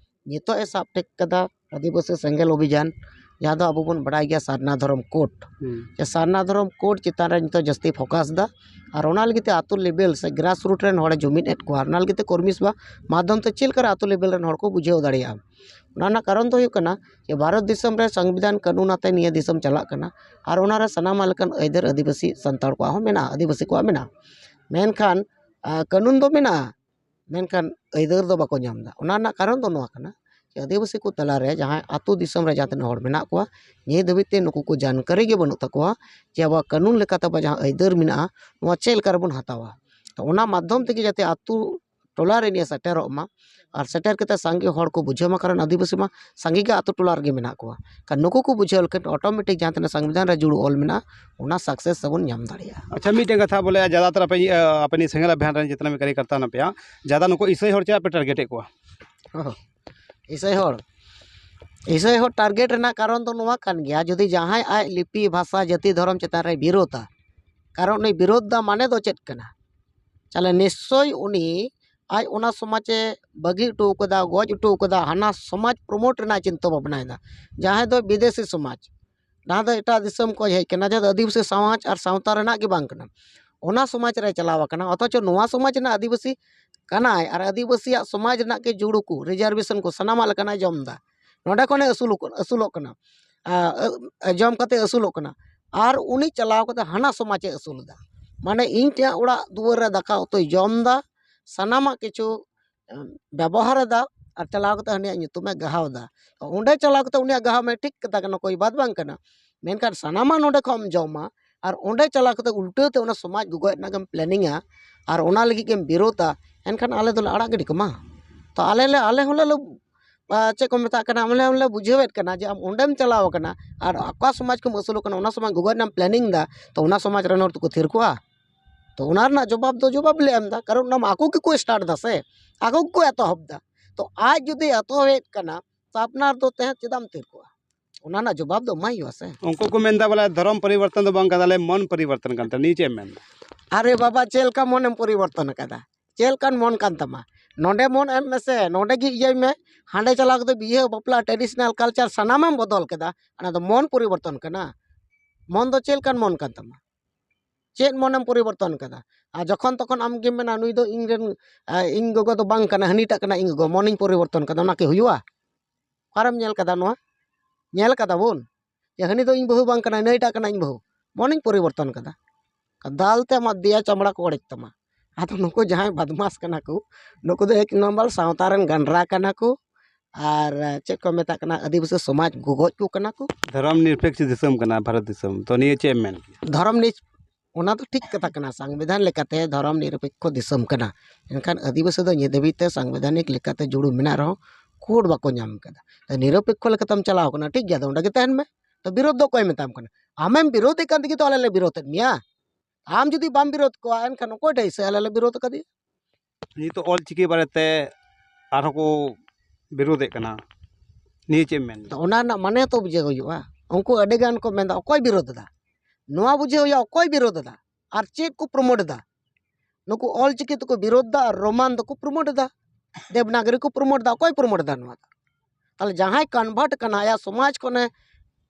ᱱᱤᱛᱚᱜ ᱮ ᱥᱟᱵ ᱴᱷᱤᱠ ᱠᱟᱫᱟ ᱟᱹᱫᱤᱵᱟᱹᱥᱤ ᱥᱮᱸᱜᱮᱞ ᱚᱵᱷᱤᱡᱟᱱ, ᱡᱟᱦᱟᱸ ᱫᱚ ᱟᱵᱚ ᱵᱚᱱ ᱵᱟᱲᱟᱭ ᱜᱮᱭᱟ ᱥᱟᱨᱱᱟ ᱫᱷᱚᱨᱚᱢ ᱠᱳᱰ᱾ ᱦᱩᱸ᱾ ᱡᱮ ᱥᱟᱨᱱᱟ ᱫᱷᱚᱨᱚᱢ ᱠᱳᱰ ᱪᱮᱛᱟᱱ ᱨᱮ ᱱᱤᱛᱚᱜ ᱡᱟᱹᱥᱛᱤ ᱯᱷᱳᱠᱟᱥ ᱫᱟ᱾ ᱟᱨ ᱚᱱᱟ ᱞᱟᱹᱜᱤᱫ ᱛᱮ ᱟᱛᱳ ᱞᱮᱵᱮᱞ ᱥᱮ ᱜᱨᱟᱥ ᱨᱩᱴ ᱨᱮᱱ ᱦᱚᱲᱮ ᱡᱩᱢᱤᱫ ᱮᱫ ᱠᱚᱣᱟ᱾ ᱚᱱᱟ ᱞᱟᱹᱜᱤᱫ ᱛᱮ ᱠᱚᱨᱢᱤ ᱥᱚᱵᱷᱟ ᱢᱟᱫᱽᱫᱷᱚᱢ ᱛᱮ ᱪᱮᱫ ᱞᱮᱠᱟᱨᱮ ᱟᱛᱳ ᱞᱮᱵᱮᱞ ᱨᱮᱱ ᱦᱚᱲ ᱠᱚ ᱵᱩᱡᱷᱟᱹᱣ ᱫᱟᱲᱮᱭᱟᱜᱼᱟ? ᱚᱱᱟ ᱨᱮᱱᱟᱜ ᱠᱟᱨᱚᱱ ᱫᱚ ᱦᱩᱭᱩᱜ ᱠᱟᱱᱟ ᱡᱮ ᱵᱷᱟᱨᱚᱛ ᱫᱤᱥᱚᱢ ᱨᱮ ᱥᱚᱝᱵᱤᱫᱷᱟᱱ ᱠᱟᱹᱱᱩᱱ ᱟᱛᱮ ᱱᱤᱭᱟᱹ ᱫᱤᱥᱚᱢ ᱪᱟᱞᱟᱜ ᱠᱟᱱᱟ᱾ ᱟᱨ ᱚᱱᱟ ᱨᱮ ᱥᱟᱱᱟᱢ ᱞᱮᱠᱟᱱ ᱟᱹᱭᱫᱟᱹᱨ ᱟᱹᱫᱤᱵᱟᱹᱥᱤ ᱥᱟᱱᱛᱟᱲ ᱠᱚᱣᱟᱜ ᱦᱚᱸ ᱢᱮᱱᱟᱜᱼᱟ, ᱟᱹᱫᱤᱵᱟᱹᱥᱤ ᱠᱚᱣᱟᱜ ᱢᱮᱱᱟᱜᱼᱟ᱾ ᱢᱮᱱᱠᱷᱟᱱ, ᱟ, ᱠᱟᱹᱱᱩᱱ ᱫᱚ ᱢᱮᱱᱟᱜᱼᱟ, ᱢᱮᱱᱠᱷᱟᱱ ᱟᱹᱭᱫᱟᱹᱨ ᱫᱚ ᱵᱟᱠᱚ ᱧᱟᱢ ᱮᱫᱟ᱾ ᱚᱱᱟ ᱨᱮᱱᱟᱜ ᱠᱟᱨᱚᱱ ᱫᱚ ᱱᱚᱣᱟ ᱠᱟᱱᱟ ᱡᱮ ᱟᱹᱫᱤᱵᱟᱹᱥᱤ ᱠᱚ ᱛᱟᱞᱟᱨᱮ ᱡᱟᱦᱟᱸᱭ ᱟᱹᱛᱩ ᱫᱤᱥᱚᱢ ᱨᱮ ᱡᱟᱦᱟᱸ ᱛᱤᱱᱟᱹᱜ ᱦᱚᱲ ᱢᱮᱱᱟᱜ ᱠᱚᱣᱟ, ᱱᱤᱭᱟᱹ ᱫᱷᱟᱹᱵᱤᱡ ᱛᱮ ᱱᱩᱠᱩ ᱠᱚ ᱡᱟᱱᱠᱟᱨᱤ ᱜᱮ ᱵᱟᱹᱱᱩᱜ ᱛᱟᱠᱚᱣᱟ ᱡᱮ ᱟᱵᱚᱣᱟᱜ ᱠᱟᱹᱱᱩᱱ ᱞᱮᱠᱟᱛᱮ ᱟᱵᱚᱣᱟᱜ ᱡᱟᱦᱟᱸ ᱟᱹᱭᱫᱟᱹᱨ ᱢᱮᱱᱟᱜᱼᱟ, ᱱᱚᱣᱟ ᱪᱮᱫ ᱞᱮᱠᱟ ᱨᱮᱵᱚᱱ ᱦᱟᱛᱟᱣᱟ᱾ ᱛᱚ ᱚᱱᱟ ᱢᱟᱫᱽᱫᱷᱚᱢ ᱛᱮᱜᱮ ᱡᱟᱛᱮ ᱟᱹᱛᱩ ᱴᱚᱞᱟ ᱨᱮ ᱱᱤᱭᱟᱹ ᱥᱮᱴᱮᱨᱚᱜ ᱢᱟ, ᱟᱨ ᱥᱮᱴᱮᱨ ᱠᱟᱛᱮ ᱥᱟᱸᱜᱮ ᱦᱚᱲ ᱠᱚ ᱵᱩᱡᱷᱟᱹᱣ ᱢᱟ, ᱠᱟᱨᱚᱱ ᱟᱹᱫᱤᱵᱟᱹᱥᱤ ᱢᱟ ᱥᱟᱸᱜᱮ ᱜᱮ ᱟᱹᱛᱩ ᱴᱚᱞᱟ ᱨᱮᱜᱮ ᱢᱮᱱᱟᱜ ᱠᱚᱣᱟ᱾ ᱠᱷᱟᱱ ᱱᱩᱠᱩ ᱠᱚ ᱵᱩᱡᱷᱟᱹᱣ ᱞᱮᱠᱷᱟᱱ ᱚᱴᱳᱢᱮᱴᱤᱠ ᱡᱟᱦᱟᱸ ᱛᱤᱱᱟᱹᱜ ᱥᱚᱝᱵᱤᱫᱷᱟᱱ ᱨᱮ ᱡᱩᱲᱩ ᱚᱞ ᱢᱮᱱᱟᱜᱼᱟ, ᱚᱱᱟ ᱥᱟᱠᱥᱮᱥ ᱵᱚᱱ ᱧᱟᱢ ᱫᱟᱲᱮᱭᱟᱜᱼᱟ᱾ ᱟᱪᱪᱷᱟ, ᱢᱤᱫᱴᱮᱱ ᱠᱟᱛᱷᱟ ᱵᱚᱞᱮ, ᱡᱟᱫᱟᱛᱟᱨ ᱟᱯᱮ, ᱟᱯᱮ ᱱᱤᱭᱟᱹ ᱥᱮᱸᱜᱮᱞ ᱚᱵᱷᱤᱭᱟᱱ ᱨᱮᱱ ᱡᱤᱛᱱᱟ ᱢᱮ ᱠᱟᱨᱭᱚᱠᱚᱨᱛᱟ ᱦᱮᱱᱟᱜ ᱯᱮᱭᱟ, ᱡᱟᱫᱟ ᱱᱩᱠᱩ ᱤᱥᱟᱹᱭ ᱦᱚᱲ ᱪᱮᱫᱟᱜ ᱯᱮ ᱴᱟᱨᱜᱮᱴᱮᱫ ᱠᱚᱣᱟ? ᱤᱥᱟᱹᱭ ᱦᱚᱲ, ᱤᱥᱟᱹᱭ ᱦᱚᱲ ᱴᱟᱨᱜᱮᱴ ᱨᱮᱱᱟᱜ ᱠᱟᱨᱚᱱ ᱫᱚ ᱱᱚᱣᱟ ᱠᱟᱱ ᱜᱮᱭᱟ, ᱡᱩᱫᱤ ᱡᱟᱦᱟᱸᱭ ᱟᱡ ᱞᱤᱯᱤ, ᱵᱷᱟᱥᱟ, ᱡᱟᱹᱛᱤ, ᱫᱷᱚᱨᱚᱢ ᱪᱮᱛᱟᱱ ᱨᱮ ᱵᱤᱨᱳᱫᱟ, ᱠᱟᱨᱚᱱ ᱩᱱᱤ ᱵᱤᱨᱳᱫ ᱫᱟ ᱢᱟᱱᱮ ᱫᱚ ᱪᱮᱫ ᱠᱟᱱᱟ? ᱛᱟᱦᱞᱮ ᱱᱤᱥᱪᱳᱭ ᱩᱱᱤ ᱟᱡ ᱚᱱᱟ ᱥᱚᱢᱟᱡᱽ ᱮ ᱵᱟᱹᱜᱤ ᱦᱚᱴᱚ ᱠᱟᱫᱟ, ᱜᱚᱡ ᱦᱚᱴᱚ ᱠᱟᱫᱟ, ᱦᱟᱱᱟ ᱥᱚᱢᱟᱡᱽ ᱯᱨᱚᱢᱳᱴ ᱨᱮᱱᱟᱜ ᱪᱤᱱᱛᱟᱹ ᱵᱷᱟᱵᱽᱱᱟᱭᱮᱫᱟ, ᱡᱟᱦᱟᱸᱭ ᱫᱚ ᱵᱤᱫᱮᱥᱤ ᱥᱚᱢᱟᱡᱽ, ᱡᱟᱦᱟᱸ ᱫᱚ ᱮᱴᱟᱜ ᱫᱤᱥᱚᱢ ᱠᱷᱚᱱ ᱦᱮᱡ ᱠᱟᱱᱟ, ᱡᱟᱦᱟᱸ ᱫᱚ ᱟᱹᱫᱤᱵᱟᱹᱥᱤ ᱥᱚᱢᱟᱡᱽ ᱟᱨ ᱥᱟᱶᱛᱟ ᱨᱮᱱᱟᱜ ᱜᱮ ᱵᱟᱝ ᱠᱟᱱᱟ, ᱚᱱᱟ ᱥᱚᱢᱟᱡᱽ ᱨᱮ ᱪᱟᱞᱟᱣ ᱟᱠᱟᱱᱟ᱾ ᱚᱛᱷᱚᱪᱚ ᱱᱚᱣᱟ ᱥᱚᱢᱟᱡᱽ ᱨᱮᱱᱟᱜ ᱟᱹᱫᱤᱵᱟᱹᱥᱤ ᱠᱟᱱᱟᱭ ᱟᱨ ᱟᱹᱫᱤᱵᱟᱹᱥᱤᱭᱟᱜ ᱥᱚᱢᱟᱡᱽ ᱨᱮᱱᱟᱜ ᱜᱮ ᱡᱩᱲᱩ ᱠᱚ, ᱨᱤᱡᱟᱨᱵᱷᱮᱥᱚᱱ ᱠᱚ, ᱥᱟᱱᱟᱢᱟᱜ ᱞᱮᱠᱟᱱᱟᱜ ᱡᱚᱢ ᱮᱫᱟ᱾ ᱱᱚᱸᱰᱮ ᱠᱷᱚᱱᱮ ᱟᱹᱥᱩᱞᱚᱜ ᱠᱟᱱᱟ, ᱟᱹᱥᱩᱞᱚᱜ ᱠᱟᱱᱟ, ᱟᱨ, ᱟᱹ, ᱡᱚᱢ ᱠᱟᱛᱮ ᱟᱹᱥᱩᱞᱚᱜ ᱠᱟᱱᱟ᱾ ᱟᱨ ᱩᱱᱤ ᱪᱟᱞᱟᱣ ᱠᱟᱛᱮ ᱦᱟᱱᱟ ᱥᱚᱢᱟᱡᱽ ᱮ ᱟᱹᱥᱩᱞ ᱮᱫᱟ᱾ ᱢᱟᱱᱮ ᱤᱧ ᱴᱷᱮᱱ ᱚᱲᱟᱜ ᱫᱩᱣᱟᱹᱨ ᱨᱮ ᱫᱟᱠᱟ ᱩᱛᱩᱭ ᱡᱚᱢ ᱮᱫᱟ, ᱥᱟᱱᱟᱢᱟᱜ ᱠᱤᱪᱷᱩ, ᱮᱢ, ᱵᱮᱵᱚᱦᱟᱨ ᱮᱫᱟ, ᱟᱨ ᱪᱟᱞᱟᱣ ᱠᱟᱛᱮ ᱦᱟᱹᱱᱤᱭᱟᱜ ᱧᱩᱛᱩᱢᱮ ᱜᱟᱦᱟᱣ ᱮᱫᱟ᱾ ᱚᱸᱰᱮ ᱪᱟᱞᱟᱣ ᱠᱟᱛᱮ ᱩᱱᱤᱭᱟᱜ ᱜᱟᱦᱟᱣ ᱢᱮ, ᱴᱷᱤᱠ ᱠᱟᱛᱷᱟ ᱠᱟᱱᱟ, ᱠᱳᱭ ᱵᱟᱛ ᱵᱟᱝ ᱠᱟᱱᱟ᱾ ᱢᱮᱱᱠᱷᱟᱱ ᱥᱟᱱᱟᱢᱟᱜ ᱱᱚᱸᱰᱮ ᱠᱷᱚᱱ ᱮᱢ ᱡᱚᱢᱟ, ᱟᱨ ᱚᱸᱰᱮ ᱪᱟᱞᱟᱣ ᱠᱟᱛᱮ ᱩᱞᱴᱟᱹ ᱛᱮ ᱚᱱᱟ ᱥᱚᱢᱟᱡᱽ ᱜᱚᱜᱚᱡ ᱨᱮᱱᱟᱜ ᱜᱮᱢ ᱯᱞᱮᱱᱤᱝᱟ, ᱟᱨ ᱚᱱᱟ ᱞᱟᱹᱜᱤᱫ ᱜᱮᱢ ᱵᱤᱨᱳᱫᱟ, ᱮᱱᱠᱷᱟᱱ ᱟᱞᱮ ᱫᱚᱞᱮ ᱟᱲᱟᱜ ᱜᱤᱰᱤ ᱠᱟᱢᱟ᱾ ᱛᱚ ᱟᱞᱮ ᱞᱮ, ᱟᱞᱮ ᱦᱚᱸᱞᱮ ᱞᱮ, ᱟ, ᱪᱮᱫ ᱠᱚ ᱢᱮᱛᱟᱜ ᱠᱟᱱᱟ, ᱟᱞᱮ ᱦᱚᱸᱞᱮ ᱵᱩᱡᱷᱟᱹᱣᱮᱫ ᱠᱟᱱᱟ ᱡᱮ ᱟᱢ ᱚᱸᱰᱮᱢ ᱪᱟᱞᱟᱣ ᱟᱠᱟᱱᱟ, ᱟᱨ ᱚᱠᱟ ᱥᱚᱢᱟᱡᱽ ᱠᱷᱚᱱ ᱮᱢ ᱟᱹᱥᱩᱞᱚᱜ ᱠᱟᱱᱟ, ᱚᱱᱟ ᱥᱚᱢᱟᱡᱽ ᱜᱚᱜᱚᱡ ᱨᱮᱱᱟᱜ ᱮᱢ ᱯᱞᱮᱱᱤᱝ ᱮᱫᱟ, ᱛᱚ ᱚᱱᱟ ᱥᱚᱢᱟᱡᱽ ᱨᱮᱱ ᱦᱚᱲ ᱫᱚᱠᱚ ᱛᱷᱤᱨ ᱠᱚᱜᱼᱟ? ᱛᱚ ᱚᱱᱟ ᱨᱮᱱᱟᱜ ᱡᱚᱵᱟᱵ ᱫᱚ ᱡᱚᱵᱟᱵ ᱞᱮ ᱮᱢ ᱮᱫᱟ, ᱠᱟᱨᱚᱱ ᱚᱱᱟ ᱢᱟ ᱟᱠᱚ ᱜᱮᱠᱚ ᱥᱴᱟᱨᱴ ᱮᱫᱟ ᱥᱮ, ᱟᱠᱚ ᱜᱮᱠᱚ ᱮᱛᱚᱦᱚᱵ ᱮᱫᱟ᱾ ᱛᱚ ᱟᱡ ᱡᱩᱫᱤ ᱮᱛᱚᱦᱚᱵᱮᱫ ᱠᱟᱱᱟ, ᱛᱚ ᱟᱯᱱᱟᱨ ᱫᱚ ᱛᱟᱦᱮᱸ ᱪᱮᱫᱟᱜ ᱮᱢ ᱛᱷᱤᱨ ᱠᱚᱜᱼᱟ? ᱚᱱᱟ ᱨᱮᱱᱟᱜ ᱡᱚᱵᱟᱵ ᱫᱚ ᱮᱢᱟᱭ ᱦᱩᱭᱩᱜᱼᱟ ᱥᱮ᱾ ᱩᱱᱠᱩ ᱠᱚ ᱢᱮᱱᱫᱟ ᱵᱚᱞᱮ ᱫᱷᱚᱨᱚᱢ ᱯᱚᱨᱤᱵᱚᱨᱛᱚᱱ ᱫᱚ ᱵᱟᱝ ᱠᱟᱱ ᱛᱟᱞᱮ, ᱢᱚᱱ ᱯᱚᱨᱤᱵᱚᱨᱛᱚᱱ ᱠᱟᱱ ᱛᱟᱞᱮ᱾ ᱱᱤᱭᱟᱹ ᱪᱮᱫ ᱮᱢ ᱢᱮᱱᱫᱟ? ᱟᱨᱮ ᱵᱟᱵᱟ, ᱪᱮᱫ ᱞᱮᱠᱟ ᱢᱚᱱᱮᱢ ᱯᱚᱨᱤᱵᱚᱨᱛᱚᱱ ᱟᱠᱟᱫᱟ? ᱪᱮᱫ ᱞᱮᱠᱟᱱ ᱢᱚᱱ ᱠᱟᱱ ᱛᱟᱢᱟ? ᱱᱚᱰᱮ ᱢᱚᱱ ᱮᱢ ᱢᱮᱥᱮ, ᱱᱚᱰᱮ ᱜᱮ ᱤᱭᱟᱹᱭ ᱢᱮ᱾ ᱦᱟᱸᱰᱮ ᱪᱟᱞᱟᱣ ᱠᱟᱛᱮ ᱵᱤᱦᱟᱹ ᱵᱟᱯᱞᱟ traditional culture ᱥᱟᱱᱟᱢᱮᱢ ᱵᱚᱫᱚᱞ ᱠᱮᱫᱟ᱾ ᱚᱱᱟ ᱫᱚ ᱢᱚᱱ ᱯᱚᱨᱤᱵᱚᱨᱛᱚᱱ ᱠᱟᱱᱟ? ᱢᱚᱱ ᱫᱚ ᱪᱮᱫ ᱞᱮᱠᱟᱱ ᱢᱚᱱ ᱠᱟᱱ ᱛᱟᱢᱟ? ᱪᱮᱫ ᱢᱚᱱᱮᱢ ᱯᱚᱨᱤᱵᱚᱨᱛᱚᱱ ᱠᱟᱫᱟ? ᱟᱨ ᱡᱚᱠᱷᱚᱱ ᱛᱚᱠᱷᱚᱱ ᱟᱢ ᱜᱮᱢ ᱢᱮᱱᱟ, "ᱱᱩᱭ ᱫᱚ ᱤᱧ ᱨᱮᱱ, ᱟ, ᱤᱧ ᱜᱚᱜᱚ ᱫᱚ ᱵᱟᱝ ᱠᱟᱱᱟ, ᱦᱟᱹᱱᱤᱴᱟᱜ ᱠᱟᱱᱟ ᱤᱧ ᱜᱚᱜᱚ", ᱢᱚᱱᱤᱧ ᱯᱚᱨᱤᱵᱚᱨᱛᱚᱱ ᱠᱟᱫᱟ, ᱚᱱᱟ ᱠᱤ ᱦᱩᱭᱩᱜᱼᱟ? ᱚᱠᱟᱨᱮᱢ ᱧᱮᱞ ᱠᱟᱫᱟ ᱱᱚᱣᱟ? ᱧᱮᱞ ᱠᱟᱫᱟ ᱵᱚᱱ ᱡᱮ ᱦᱟᱹᱱᱤ ᱫᱚ ᱤᱧ ᱵᱟᱹᱦᱩ ᱵᱟᱝ ᱠᱟᱱᱟᱭ, ᱱᱟᱹᱭᱴᱟᱜ ᱠᱟᱱᱟ ᱤᱧ ᱵᱟᱹᱦᱩ, ᱢᱚᱱᱤᱧ ᱯᱚᱨᱤᱵᱚᱨᱛᱚᱱ ᱠᱟᱫᱟ᱾ ᱫᱟᱞ ᱛᱮ ᱟᱢᱟᱜ ᱫᱮᱭᱟ ᱪᱟᱢᱲᱟ ᱠᱚ ᱚᱲᱮᱡ ᱛᱟᱢᱟ᱾ ᱟᱫᱚ ᱱᱩᱠᱩ ᱡᱟᱦᱟᱸᱭ ᱵᱟᱫᱢᱟᱥ ᱠᱟᱱᱟ ᱠᱚ, ᱱᱩᱠᱩ ᱫᱚ ᱮᱠ ᱱᱟᱢᱵᱟᱨ ᱥᱟᱶᱛᱟ ᱨᱮᱱ ᱜᱟᱱᱰᱨᱟ ᱠᱟᱱᱟ ᱠᱚ, ᱟᱨ ᱪᱮᱫ ᱠᱚ ᱢᱮᱛᱟᱜ ᱠᱟᱱᱟ, ᱟᱹᱫᱤᱵᱟᱹᱥᱤ ᱥᱚᱢᱟᱡᱽ ᱜᱚᱜᱚᱡ ᱠᱚ ᱠᱟᱱᱟ ᱠᱚ᱾ ᱫᱷᱚᱨᱚᱢ ᱱᱤᱨᱯᱮᱠᱥ ᱫᱤᱥᱚᱢ ᱠᱟᱱᱟ ᱵᱷᱟᱨᱚᱛ ᱫᱤᱥᱚᱢ, ᱛᱚ ᱱᱤᱭᱟᱹ ᱪᱮᱫ ᱮᱢ ᱢᱮᱱ ᱠᱮᱭᱟ? ᱫᱷᱚᱨᱚᱢ ᱱᱤᱨ-, ᱚᱱᱟ ᱫᱚ ᱴᱷᱤᱠ ᱠᱟᱛᱷᱟ ᱠᱟᱱᱟ, ᱥᱚᱝᱵᱤᱫᱷᱟᱱ ᱞᱮᱠᱟᱛᱮ ᱫᱷᱚᱨᱚᱢ ᱱᱤᱨᱚᱯᱮᱠᱠᱷᱚ ᱫᱤᱥᱚᱢ ᱠᱟᱱᱟ᱾ ᱮᱱᱠᱷᱟᱱ ᱟᱹᱫᱤᱵᱟᱹᱥᱤ ᱫᱚ ᱱᱤᱛ ᱫᱷᱟᱹᱵᱤᱡ ᱛᱮ ᱥᱚᱝᱵᱤᱫᱷᱟᱱᱤᱠ ᱞᱮᱠᱟᱛᱮ ᱡᱩᱲᱩ ᱢᱮᱱᱟᱜ ᱨᱮᱦᱚᱸ ᱠᱳᱰ ᱵᱟᱠᱚ ᱧᱟᱢ ᱠᱟᱫᱟ᱾ ᱛᱚ ᱱᱤᱨᱚᱯᱮᱠᱠᱷᱚ ᱞᱮᱠᱟᱛᱮᱢ ᱪᱟᱞᱟᱣ ᱠᱟᱱᱟ, ᱴᱷᱤᱠ ᱜᱮᱭᱟ, ᱟᱫᱚ ᱚᱸᱰᱮ ᱜᱮ ᱛᱟᱦᱮᱱ ᱢᱮ᱾ ᱛᱚ ᱵᱤᱨᱳᱫᱷ ᱫᱚ ᱚᱠᱚᱭ ᱢᱮᱛᱟᱢ ᱠᱟᱱᱟ? ᱟᱢᱮᱢ ᱵᱤᱨᱳᱫᱷᱮᱫ ᱠᱟᱱ ᱛᱮᱜᱮ ᱛᱚ ᱟᱞᱮ ᱞᱮ ᱵᱤᱨᱳᱫᱷᱮᱫ ᱢᱮᱭᱟ᱾ ᱟᱢ ᱡᱩᱫᱤ ᱵᱟᱢ ᱵᱤᱨᱳᱫᱷ ᱠᱚᱣᱟ, ᱮᱱᱠᱷᱟᱱ ᱚᱠᱚᱭ ᱴᱷᱮᱡ ᱥᱮ ᱟᱞᱮ ᱞᱮ ᱵᱤᱨᱳᱫᱷ ᱟᱠᱟᱫᱮᱭᱟ? ᱱᱤᱛᱚᱜ ᱚᱞ ᱪᱤᱠᱤ ᱵᱟᱨᱮᱛᱮ ᱟᱨᱦᱚᱸ ᱠᱚ ᱵᱤᱨᱳᱫᱷᱮᱫ ᱠᱟᱱᱟ, ᱱᱤᱭᱟᱹ ᱪᱮᱫ ᱮᱢ ᱢᱮᱱ? ᱛᱚ ᱚᱱᱟ ᱨᱮᱱᱟᱜ ᱢᱟᱱᱮ ᱛᱚ ᱵᱩᱡᱷᱟᱹᱣ ᱦᱩᱭᱩᱜᱼᱟ᱾ ᱩᱱᱠᱩ ᱟᱹᱰᱤ ᱜᱟᱱ ᱠᱚ ᱢᱮᱱᱫᱟ, ᱚᱠᱚᱭ ᱵᱤᱨᱳᱫᱷ ᱮᱫᱟ? ᱱᱚᱣᱟ ᱵᱩᱡᱷᱟᱹᱣ ᱦᱩᱭᱩᱜᱼᱟ, ᱚᱠᱚᱭ ᱵᱤᱨᱳᱫᱷ ᱮᱫᱟ ᱟᱨ ᱪᱮᱫ ᱠᱚ ᱯᱨᱚᱢᱳᱴ ᱮᱫᱟ᱾ ᱱᱩᱠᱩ ᱚᱞ ᱪᱤᱠᱤ ᱫᱚᱠᱚ ᱵᱤᱨᱳᱫᱷ ᱮᱫᱟ ᱟᱨ ᱨᱳᱢᱟᱱ ᱫᱚᱠᱚ ᱯᱨᱚᱢᱳᱴ ᱮᱫᱟ, ᱫᱮᱵᱽᱱᱟᱜᱚᱨᱤ ᱠᱚ ᱯᱨᱚᱢᱳᱴ ᱮᱫᱟ᱾ ᱚᱠᱚᱭ ᱯᱨᱚᱢᱳᱴ ᱮᱫᱟ ᱱᱚᱣᱟ ᱫᱚ? ᱛᱟᱦᱞᱮ ᱡᱟᱦᱟᱸᱭ ᱠᱚᱱᱵᱷᱟᱨᱴ ᱠᱟᱱᱟ, ᱟᱭᱟᱜ ᱥᱚᱢᱟᱡᱽ ᱠᱷᱚᱱᱮ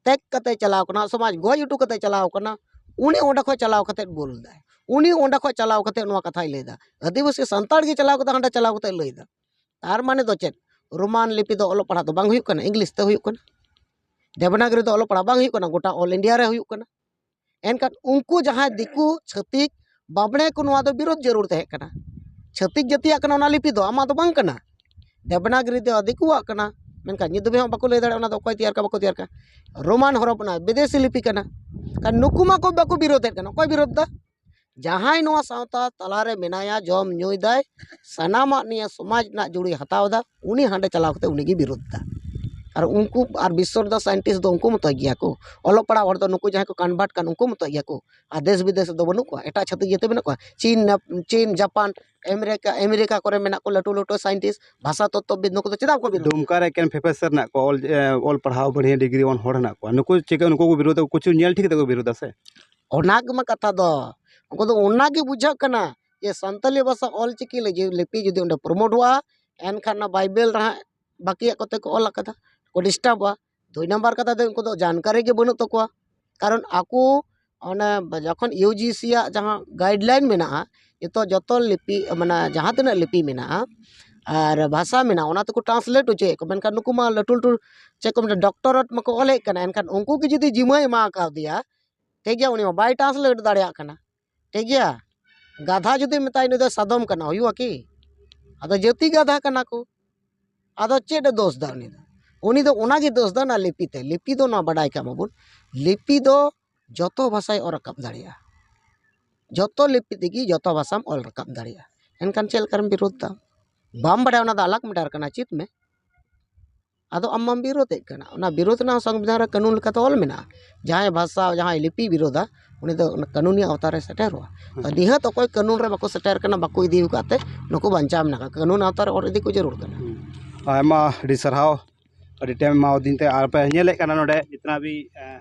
ᱛᱮᱜ ᱠᱟᱛᱮ ᱪᱟᱞᱟᱣ ᱠᱟᱱᱟ, ᱥᱚᱢᱟᱡᱽ ᱜᱚᱡ ᱦᱚᱴᱚ ᱠᱟᱛᱮ ᱪᱟᱞᱟᱣ ᱠᱟᱱᱟ, ᱩᱱᱤ ᱚᱸᱰᱮ ᱠᱷᱚᱱ ᱪᱟᱞᱟᱣ ᱠᱟᱛᱮ ᱵᱚᱞ ᱫᱟᱭ, ᱩᱱᱤ ᱚᱸᱰᱮ ᱠᱷᱚᱱ ᱪᱟᱞᱟᱣ ᱠᱟᱛᱮ ᱱᱚᱣᱟ ᱠᱟᱛᱷᱟᱭ ᱞᱟᱹᱭ ᱮᱫᱟ᱾ ᱟᱹᱫᱤᱵᱟᱹᱥᱤ ᱥᱟᱱᱛᱟᱲ ᱜᱮ ᱪᱟᱞᱟᱣ ᱠᱟᱛᱮ ᱦᱟᱸᱰᱮ ᱪᱟᱞᱟᱣ ᱠᱟᱛᱮ ᱞᱟᱹᱭ ᱮᱫᱟ᱾ ᱛᱟᱨ ᱢᱟᱱᱮ ᱫᱚ ᱪᱮᱫ? ᱨᱳᱢᱟᱱ ᱞᱤᱯᱤ ᱫᱚ ᱚᱞᱚᱜ ᱯᱟᱲᱦᱟᱜ ᱫᱚ ᱵᱟᱝ ᱦᱩᱭᱩᱜ ᱠᱟᱱᱟ, ᱤᱝᱞᱤᱥ ᱛᱮ ᱦᱩᱭᱩᱜ ᱠᱟᱱᱟ᱾ ᱫᱮᱵᱽᱱᱟᱜᱚᱨᱤ ᱫᱚ ᱚᱞᱚᱜ ᱯᱟᱲᱦᱟᱜ ᱵᱟᱝ ᱦᱩᱭᱩᱜ ᱠᱟᱱᱟ, ᱜᱚᱴᱟ ᱚᱞ ᱤᱱᱰᱤᱭᱟ ᱨᱮ ᱦᱩᱭᱩᱜ ᱠᱟᱱᱟ᱾ ᱮᱱᱠᱷᱟᱱ ᱩᱱᱠᱩ ᱡᱟᱦᱟᱸᱭ ᱫᱤᱠᱩ ᱪᱷᱟᱹᱛᱤᱠ ᱵᱟᱵᱽᱲᱮ ᱠᱚ, ᱱᱚᱣᱟ ᱫᱚ ᱵᱤᱨᱳᱫᱷ ᱡᱟᱹᱨᱩᱲ ᱛᱟᱦᱮᱸ ᱠᱟᱱᱟ᱾ ᱪᱷᱟᱹᱛᱤᱠ ᱡᱟᱹᱛᱤᱭᱟᱜ ᱠᱟᱱᱟ ᱚᱱᱟ ᱞᱤᱯᱤ ᱫᱚ, ᱟᱢᱟᱜ ᱫᱚ ᱵᱟᱝ ᱠᱟᱱᱟ᱾ ᱫᱮᱵᱽᱱᱟᱜᱚᱨᱤ ᱫᱚ ᱫᱤᱠᱩᱣᱟᱜ ᱠᱟᱱᱟ, ᱢᱮᱱᱠᱷᱟᱱ ᱱᱤᱛ ᱫᱷᱟᱹᱵᱤᱡ ᱦᱚᱸ ᱵᱟᱠᱚ ᱞᱟᱹᱭ ᱫᱟᱲᱮᱭᱟᱜᱼᱟ ᱚᱱᱟ ᱫᱚ ᱚᱠᱚᱭ ᱛᱮᱭᱟᱨ ᱠᱟᱜᱼᱟ, ᱵᱟᱠᱚ ᱛᱮᱭᱟᱨ ᱠᱟᱜᱼᱟ᱾ ᱨᱳᱢᱟᱱ ᱦᱚᱨᱚᱯ ᱚᱱᱟ ᱵᱤᱫᱮᱥᱤ ᱞᱤᱯᱤ ᱠᱟᱱᱟ᱾ ᱠᱷᱟᱱ ᱱᱩᱠᱩ ᱢᱟᱠᱚ ᱵᱟᱠᱚ ᱵᱤᱨᱳᱫᱷᱮᱫ ᱠᱟᱱᱟ, ᱚᱠᱚᱭ ᱵᱤᱨᱳᱫᱷ ᱫᱟ? ᱡᱟᱦᱟᱸᱭ ᱱᱚᱣᱟ ᱥᱟᱶᱛᱟ ᱛᱟᱞᱟᱨᱮ ᱢᱮᱱᱟᱭᱟ, ᱡᱚᱢ ᱧᱩᱭ ᱫᱟᱭ, ᱥᱟᱱᱟᱢᱟᱜ ᱱᱤᱭᱟᱹ ᱥᱚᱢᱟᱡᱽ ᱨᱮᱱᱟᱜ ᱡᱩᱲᱩᱭ ᱦᱟᱛᱟᱣ ᱮᱫᱟ, ᱩᱱᱤ ᱦᱟᱸᱰᱮ ᱪᱟᱞᱟᱣ ᱠᱟᱛᱮ ᱩᱱᱤᱜᱮ ᱵᱤᱨᱳᱫᱷ ᱮᱫᱟ᱾ ᱟᱨ ᱩᱱᱠᱩ, ᱟᱨ ᱵᱤᱥᱥᱚ ᱨᱮᱫᱚ ᱥᱟᱭᱮᱱᱴᱤᱥᱴ ᱫᱚ ᱩᱱᱠᱩ ᱢᱚᱛᱚ ᱜᱮᱭᱟ ᱠᱚ᱾ ᱚᱞᱚᱜ ᱯᱟᱲᱦᱟᱜ ᱦᱚᱲ ᱫᱚ ᱱᱩᱠᱩ ᱡᱟᱦᱟᱸᱭ ᱠᱚ ᱠᱚᱱᱵᱷᱟᱨᱴ ᱠᱟᱱ, ᱩᱱᱠᱩ ᱢᱚᱛᱚ ᱜᱮᱭᱟ ᱠᱚ᱾ ᱟᱨ ᱫᱮᱥ ᱵᱤᱫᱮᱥ ᱨᱮᱫᱚ ᱵᱟᱹᱱᱩᱜ ᱠᱚᱣᱟ, ᱮᱴᱟᱜ ᱪᱷᱟᱹᱛᱤᱠ ᱡᱟᱹᱛᱤ ᱢᱮᱱᱟᱜ ᱠᱚᱣᱟ᱾ ᱪᱤᱱ, ᱱᱮᱯ-, ᱪᱤᱱ, ᱡᱟᱯᱟᱱ, ᱟᱢᱮᱨᱤᱠᱟ, ᱟᱢᱮᱨᱤᱠᱟ ᱠᱚᱨᱮ ᱢᱮᱱᱟᱜ ᱠᱚ ᱞᱟᱹᱴᱩ ᱞᱟᱹᱴᱩ ᱥᱟᱭᱮᱱᱴᱤᱥᱴ, ᱵᱷᱟᱥᱟ ᱛᱚᱛᱛᱚᱵᱤᱫ, ᱱᱩᱠᱩ ᱫᱚ ᱪᱮᱫᱟᱜ ᱠᱚ ᱵᱤᱨᱳᱫᱷ? ᱰᱩᱢᱠᱟ ᱨᱮ ᱮᱠᱮᱱ ᱯᱨᱚᱯᱷᱮᱥᱚᱨ ᱢᱮᱱᱟᱜ ᱠᱚᱣᱟ, ᱚᱞ, ᱮ, ᱚᱞ ᱯᱟᱲᱦᱟᱣ ᱵᱟᱹᱲᱤᱭᱟᱹ ᱰᱤᱜᱽᱨᱤ ᱟᱱ ᱦᱚᱲ ᱦᱮᱱᱟᱜ ᱠᱚᱣᱟ, ᱱᱩᱠᱩ ᱪᱤᱠᱟᱹ, ᱱᱩᱠᱩ ᱠᱚ ᱵᱤᱨᱳᱫᱷ, ᱠᱤᱪᱷᱩ ᱧᱮᱞ ᱴᱷᱤᱠ ᱠᱟᱛᱮ ᱠᱚ ᱵᱤᱨᱳᱫᱷᱟ ᱥᱮ? ᱚᱱᱟ ᱜᱮᱢᱟ ᱠᱟᱛᱷᱟ ᱫᱚ᱾ ᱩᱱᱠᱩ ᱫᱚ ᱚᱱᱟᱜᱮ ᱵᱩᱡᱷᱟᱹᱜ ᱠᱟᱱᱟ ᱡᱮ ᱥᱟᱱᱛᱟᱞᱤ ᱵᱷᱟᱥᱟ ᱚᱞ ᱪᱤᱠᱤ ᱞᱟᱹᱜᱤᱫ ᱞᱤᱯᱤ ᱡᱩᱫᱤ ᱚᱸᱰᱮ ᱯᱨᱚᱢᱳᱴᱚᱜᱼᱟ, ᱮᱱᱠᱷᱟᱱ ᱚᱱᱟ ᱵᱟᱭᱵᱮᱞ ᱨᱮᱦᱟᱸᱜ ᱵᱟᱹᱠᱤᱭᱟᱜ ᱠᱚᱛᱮ ᱠᱚ ᱚᱞ ᱟᱠᱟᱫᱟ, ᱠᱚ ᱰᱤᱥᱴᱟᱵᱚᱜᱼᱟ᱾ ᱫᱩᱭ ᱱᱟᱢᱵᱟᱨ ᱠᱟᱛᱷᱟ ᱫᱚ ᱩᱱᱠᱩ ᱫᱚ ᱡᱟᱱᱠᱟᱨᱤ ᱜᱮ ᱵᱟᱹᱱᱩᱜ ᱛᱟᱠᱚᱣᱟ᱾ ᱠᱟᱨᱚᱱ ᱟᱠᱚ ᱚᱱᱮ ᱡᱚᱠᱷᱚᱱ ᱤᱭᱩ ᱡᱤ ᱥᱤ ᱟᱜ ᱡᱟᱦᱟᱸ ᱜᱟᱭᱤᱰᱞᱟᱭᱤᱱ ᱢᱮᱱᱟᱜᱼᱟ, ᱱᱤᱛᱚᱜ ᱡᱚᱛᱚ ᱞᱤᱯᱤ, ᱢᱟᱱᱮ ᱡᱟᱦᱟᱸ ᱛᱤᱱᱟᱹᱜ ᱞᱤᱯᱤ ᱢᱮᱱᱟᱜᱼᱟ, ᱟᱨ ᱵᱷᱟᱥᱟ ᱢᱮᱱᱟᱜᱼᱟ, ᱚᱱᱟ ᱛᱮᱠᱚ ᱴᱨᱟᱱᱥᱞᱮᱴ ᱦᱚᱪᱚᱭᱮᱫ ᱠᱚ᱾ ᱢᱮᱱᱠᱷᱟᱱ ᱱᱩᱠᱩ ᱢᱟ ᱞᱟᱹᱴᱩ ᱞᱟᱹᱴᱩ ᱪᱮᱫ ᱠᱚ ᱢᱮᱱᱟ, ᱰᱚᱠᱴᱚᱨᱮᱴ ᱢᱟᱠᱚ ᱚᱞᱮᱫ ᱠᱟᱱᱟ᱾ ᱮᱱᱠᱷᱟᱱ ᱩᱱᱠᱩ ᱜᱮ ᱡᱩᱫᱤ ᱡᱤᱢᱟᱹᱭ ᱮᱢᱟ ᱠᱟᱣᱫᱮᱭᱟ, ᱴᱷᱤᱠ ᱜᱮᱭᱟ, ᱩᱱᱤ ᱢᱟ ᱵᱟᱭ ᱴᱨᱟᱱᱥᱞᱮᱴ ᱫᱟᱲᱮᱭᱟᱜ ᱠᱟᱱᱟ, ᱴᱷᱤᱠ ᱜᱮᱭᱟ᱾ ᱜᱟᱫᱷᱟ ᱡᱩᱫᱤ ᱢᱮᱛᱟᱭ ᱱᱩᱭ ᱫᱚ ᱥᱟᱫᱚᱢ ᱠᱟᱱᱟ, ᱦᱩᱭᱩᱜᱼᱟ ᱠᱤ? ᱟᱫᱚ ᱡᱟᱹᱛᱤ ᱜᱟᱫᱷᱟ ᱠᱟᱱᱟ ᱠᱚ, ᱟᱫᱚ ᱪᱮᱫ ᱮ ᱫᱳᱥ ᱫᱟ ᱩᱱᱤ ᱫᱚ? ᱩᱱᱤ ᱫᱚ ᱚᱱᱟᱜᱮ ᱫᱳᱥ ᱫᱟ ᱚᱱᱟ ᱞᱤᱯᱤ ᱛᱮ᱾ ᱞᱤᱯᱤ ᱫᱚ ᱱᱚᱣᱟ ᱵᱟᱰᱟᱭ ᱠᱟᱜ ᱢᱟᱵᱚᱱ, ᱞᱤᱯᱤ ᱫᱚ ᱡᱚᱛᱚ ᱵᱷᱟᱥᱟᱭ ᱚᱞ ᱨᱟᱠᱟᱵ ᱫᱟᱲᱮᱭᱟᱜᱼᱟ, ᱡᱚᱛᱚ ᱞᱤᱯᱤ ᱛᱮᱜᱮ ᱡᱚᱛᱚ ᱵᱷᱟᱥᱟᱢ ᱚᱞ ᱨᱟᱠᱟᱵ ᱫᱟᱲᱮᱭᱟᱜᱼᱟ᱾ ᱮᱱᱠᱷᱟᱱ ᱪᱮᱫ ᱞᱮᱠᱟᱨᱮᱢ ᱵᱤᱨᱳᱫᱷ ᱫᱟ? ᱵᱟᱢ ᱵᱟᱰᱟᱭᱟ, ᱚᱱᱟ ᱫᱚ ᱟᱞᱟᱜᱽ ᱢᱮᱴᱟᱨ ᱠᱟᱱᱟ, ᱪᱮᱫ ᱢᱮ᱾ ᱟᱫᱚ ᱟᱢ ᱢᱟᱢ ᱵᱤᱨᱳᱫᱷᱮᱫ ᱠᱟᱱᱟ᱾ ᱚᱱᱟ ᱵᱤᱨᱳᱫᱷ ᱨᱮᱱᱟᱜ ᱥᱚᱝᱵᱤᱫᱷᱟᱱ ᱨᱮ ᱠᱟᱹᱱᱩᱱ ᱞᱮᱠᱟᱛᱮ ᱚᱞ ᱢᱮᱱᱟᱜᱼᱟ, ᱡᱟᱦᱟᱸᱭ ᱵᱷᱟᱥᱟ, ᱡᱟᱦᱟᱸᱭ ᱞᱤᱯᱤ ᱵᱤᱨᱳᱫᱷᱟ, ᱩᱱᱤ ᱫᱚ ᱚᱱᱟ ᱠᱟᱹᱱᱩᱱᱤ ᱟᱣᱛᱟ ᱨᱮ ᱥᱮᱴᱮᱨᱚᱜᱼᱟ᱾ ᱛᱚ ᱱᱤᱦᱟᱹᱛ ᱚᱠᱚᱭ ᱠᱟᱹᱱᱩᱱ ᱨᱮ ᱵᱟᱠᱚ ᱥᱮᱴᱮᱨ ᱠᱟᱱᱟ, ᱵᱟᱠᱚ ᱤᱫᱤ ᱟᱠᱟᱫ ᱛᱮ, ᱱᱩᱠᱩ ᱵᱟᱧᱪᱟᱣ ᱢᱮᱱᱟᱜ ᱠᱚᱣᱟ, ᱠᱟᱹᱱᱩᱱ ᱟᱣᱛᱟ ᱨᱮ ᱚᱨ ᱤᱫᱤ ᱠᱚ ᱡᱟᱹᱨᱩᱲ ᱠᱟᱱᱟ᱾ ᱦᱩᱸ᱾ ᱟᱭᱢᱟ ᱟᱹᱰᱤ ᱥᱟᱨᱦᱟᱣ, ᱟᱹᱰᱤ ᱴᱟᱭᱤᱢ ᱮᱢᱟᱣᱟᱫᱤᱧ ᱛᱮ᱾ ᱟᱨ ᱯᱮ ᱧᱮᱞᱮᱫ ᱠᱟᱱᱟ ᱱᱚᱰᱮ ᱡᱤᱛᱱᱟ ᱵᱷᱤ, ᱮᱸ,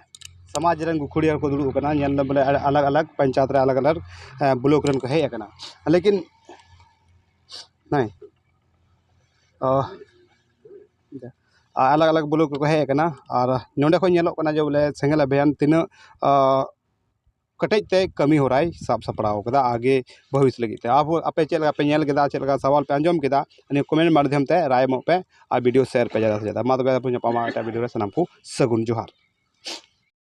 ᱥᱚᱢᱟᱡᱽ ᱨᱮᱱ ᱜᱩᱠᱷᱩᱲᱤᱭᱟᱹ ᱠᱚ ᱫᱩᱲᱩᱵ ᱟᱠᱟᱱᱟ, ᱧᱮᱞ ᱫᱚ ᱵᱚᱞᱮ ᱟᱞᱟᱜᱽ ᱟᱞᱟᱜᱽ ᱯᱚᱧᱪᱟᱭᱮᱛ ᱨᱮ ᱟᱞᱟᱜᱽ ᱟᱞᱟᱜᱽ, ᱮᱸ, ᱵᱞᱚᱠ ᱨᱮᱱ ᱠᱚ ᱦᱮᱡ ᱟᱠᱟᱱᱟ᱾ ᱞᱮᱠᱤᱱ ᱦᱮᱸ, ᱚ, ᱟᱞᱟᱜᱽ ᱟᱞᱟᱜᱽ ᱵᱞᱚᱠ ᱨᱮᱠᱚ ᱦᱮᱡ ᱟᱠᱟᱱᱟ᱾ ᱟᱨ ᱱᱚᱰᱮ ᱠᱷᱚᱱ ᱧᱮᱞᱚᱜ ᱠᱟᱱᱟ ᱡᱮ ᱵᱚᱞᱮ ᱥᱮᱸᱜᱮᱞ ᱚᱵᱷᱤᱭᱟᱱ ᱛᱤᱱᱟᱹᱜ, ᱟ, ᱠᱮᱴᱮᱡ ᱛᱮ ᱠᱟᱹᱢᱤ ᱦᱚᱨᱟᱭ ᱥᱟᱵ ᱥᱟᱯᱲᱟᱣ ᱠᱟᱫᱟ ᱟᱜᱮ ᱵᱷᱚᱵᱤᱥ ᱞᱟᱹᱜᱤᱫ ᱛᱮ᱾ ᱟᱵᱚ, ᱟᱯᱮ ᱪᱮᱫ ᱞᱮᱠᱟ ᱯᱮ ᱧᱮᱞ ᱠᱮᱫᱟ, ᱪᱮᱫ ᱞᱮᱠᱟ ᱥᱟᱣᱟᱞ ᱯᱮ ᱟᱸᱡᱚᱢ ᱠᱮᱫᱟ, ᱱᱤᱭᱟᱹ ᱠᱚᱢᱮᱱᱴ ᱢᱟᱫᱽᱫᱷᱚᱢ ᱛᱮ ᱨᱟᱭ ᱮᱢᱚᱜ ᱯᱮ ᱟᱨ ᱵᱷᱤᱰᱤᱭᱳ ᱥᱮᱭᱟᱨ ᱯᱮ ᱡᱟᱫᱟ ᱥᱮ ᱡᱟᱫᱟ᱾ ᱢᱟ ᱛᱚᱵᱮ ᱟᱨᱵᱚᱱ ᱧᱟᱯᱟᱢᱟ ᱮᱴᱟᱜ ᱵᱷᱤᱰᱤᱭᱳ ᱨᱮ᱾ ᱥᱟᱱᱟᱢ ᱠᱚ ᱥᱟᱹᱜᱩᱱ ᱡᱚᱦᱟᱨ᱾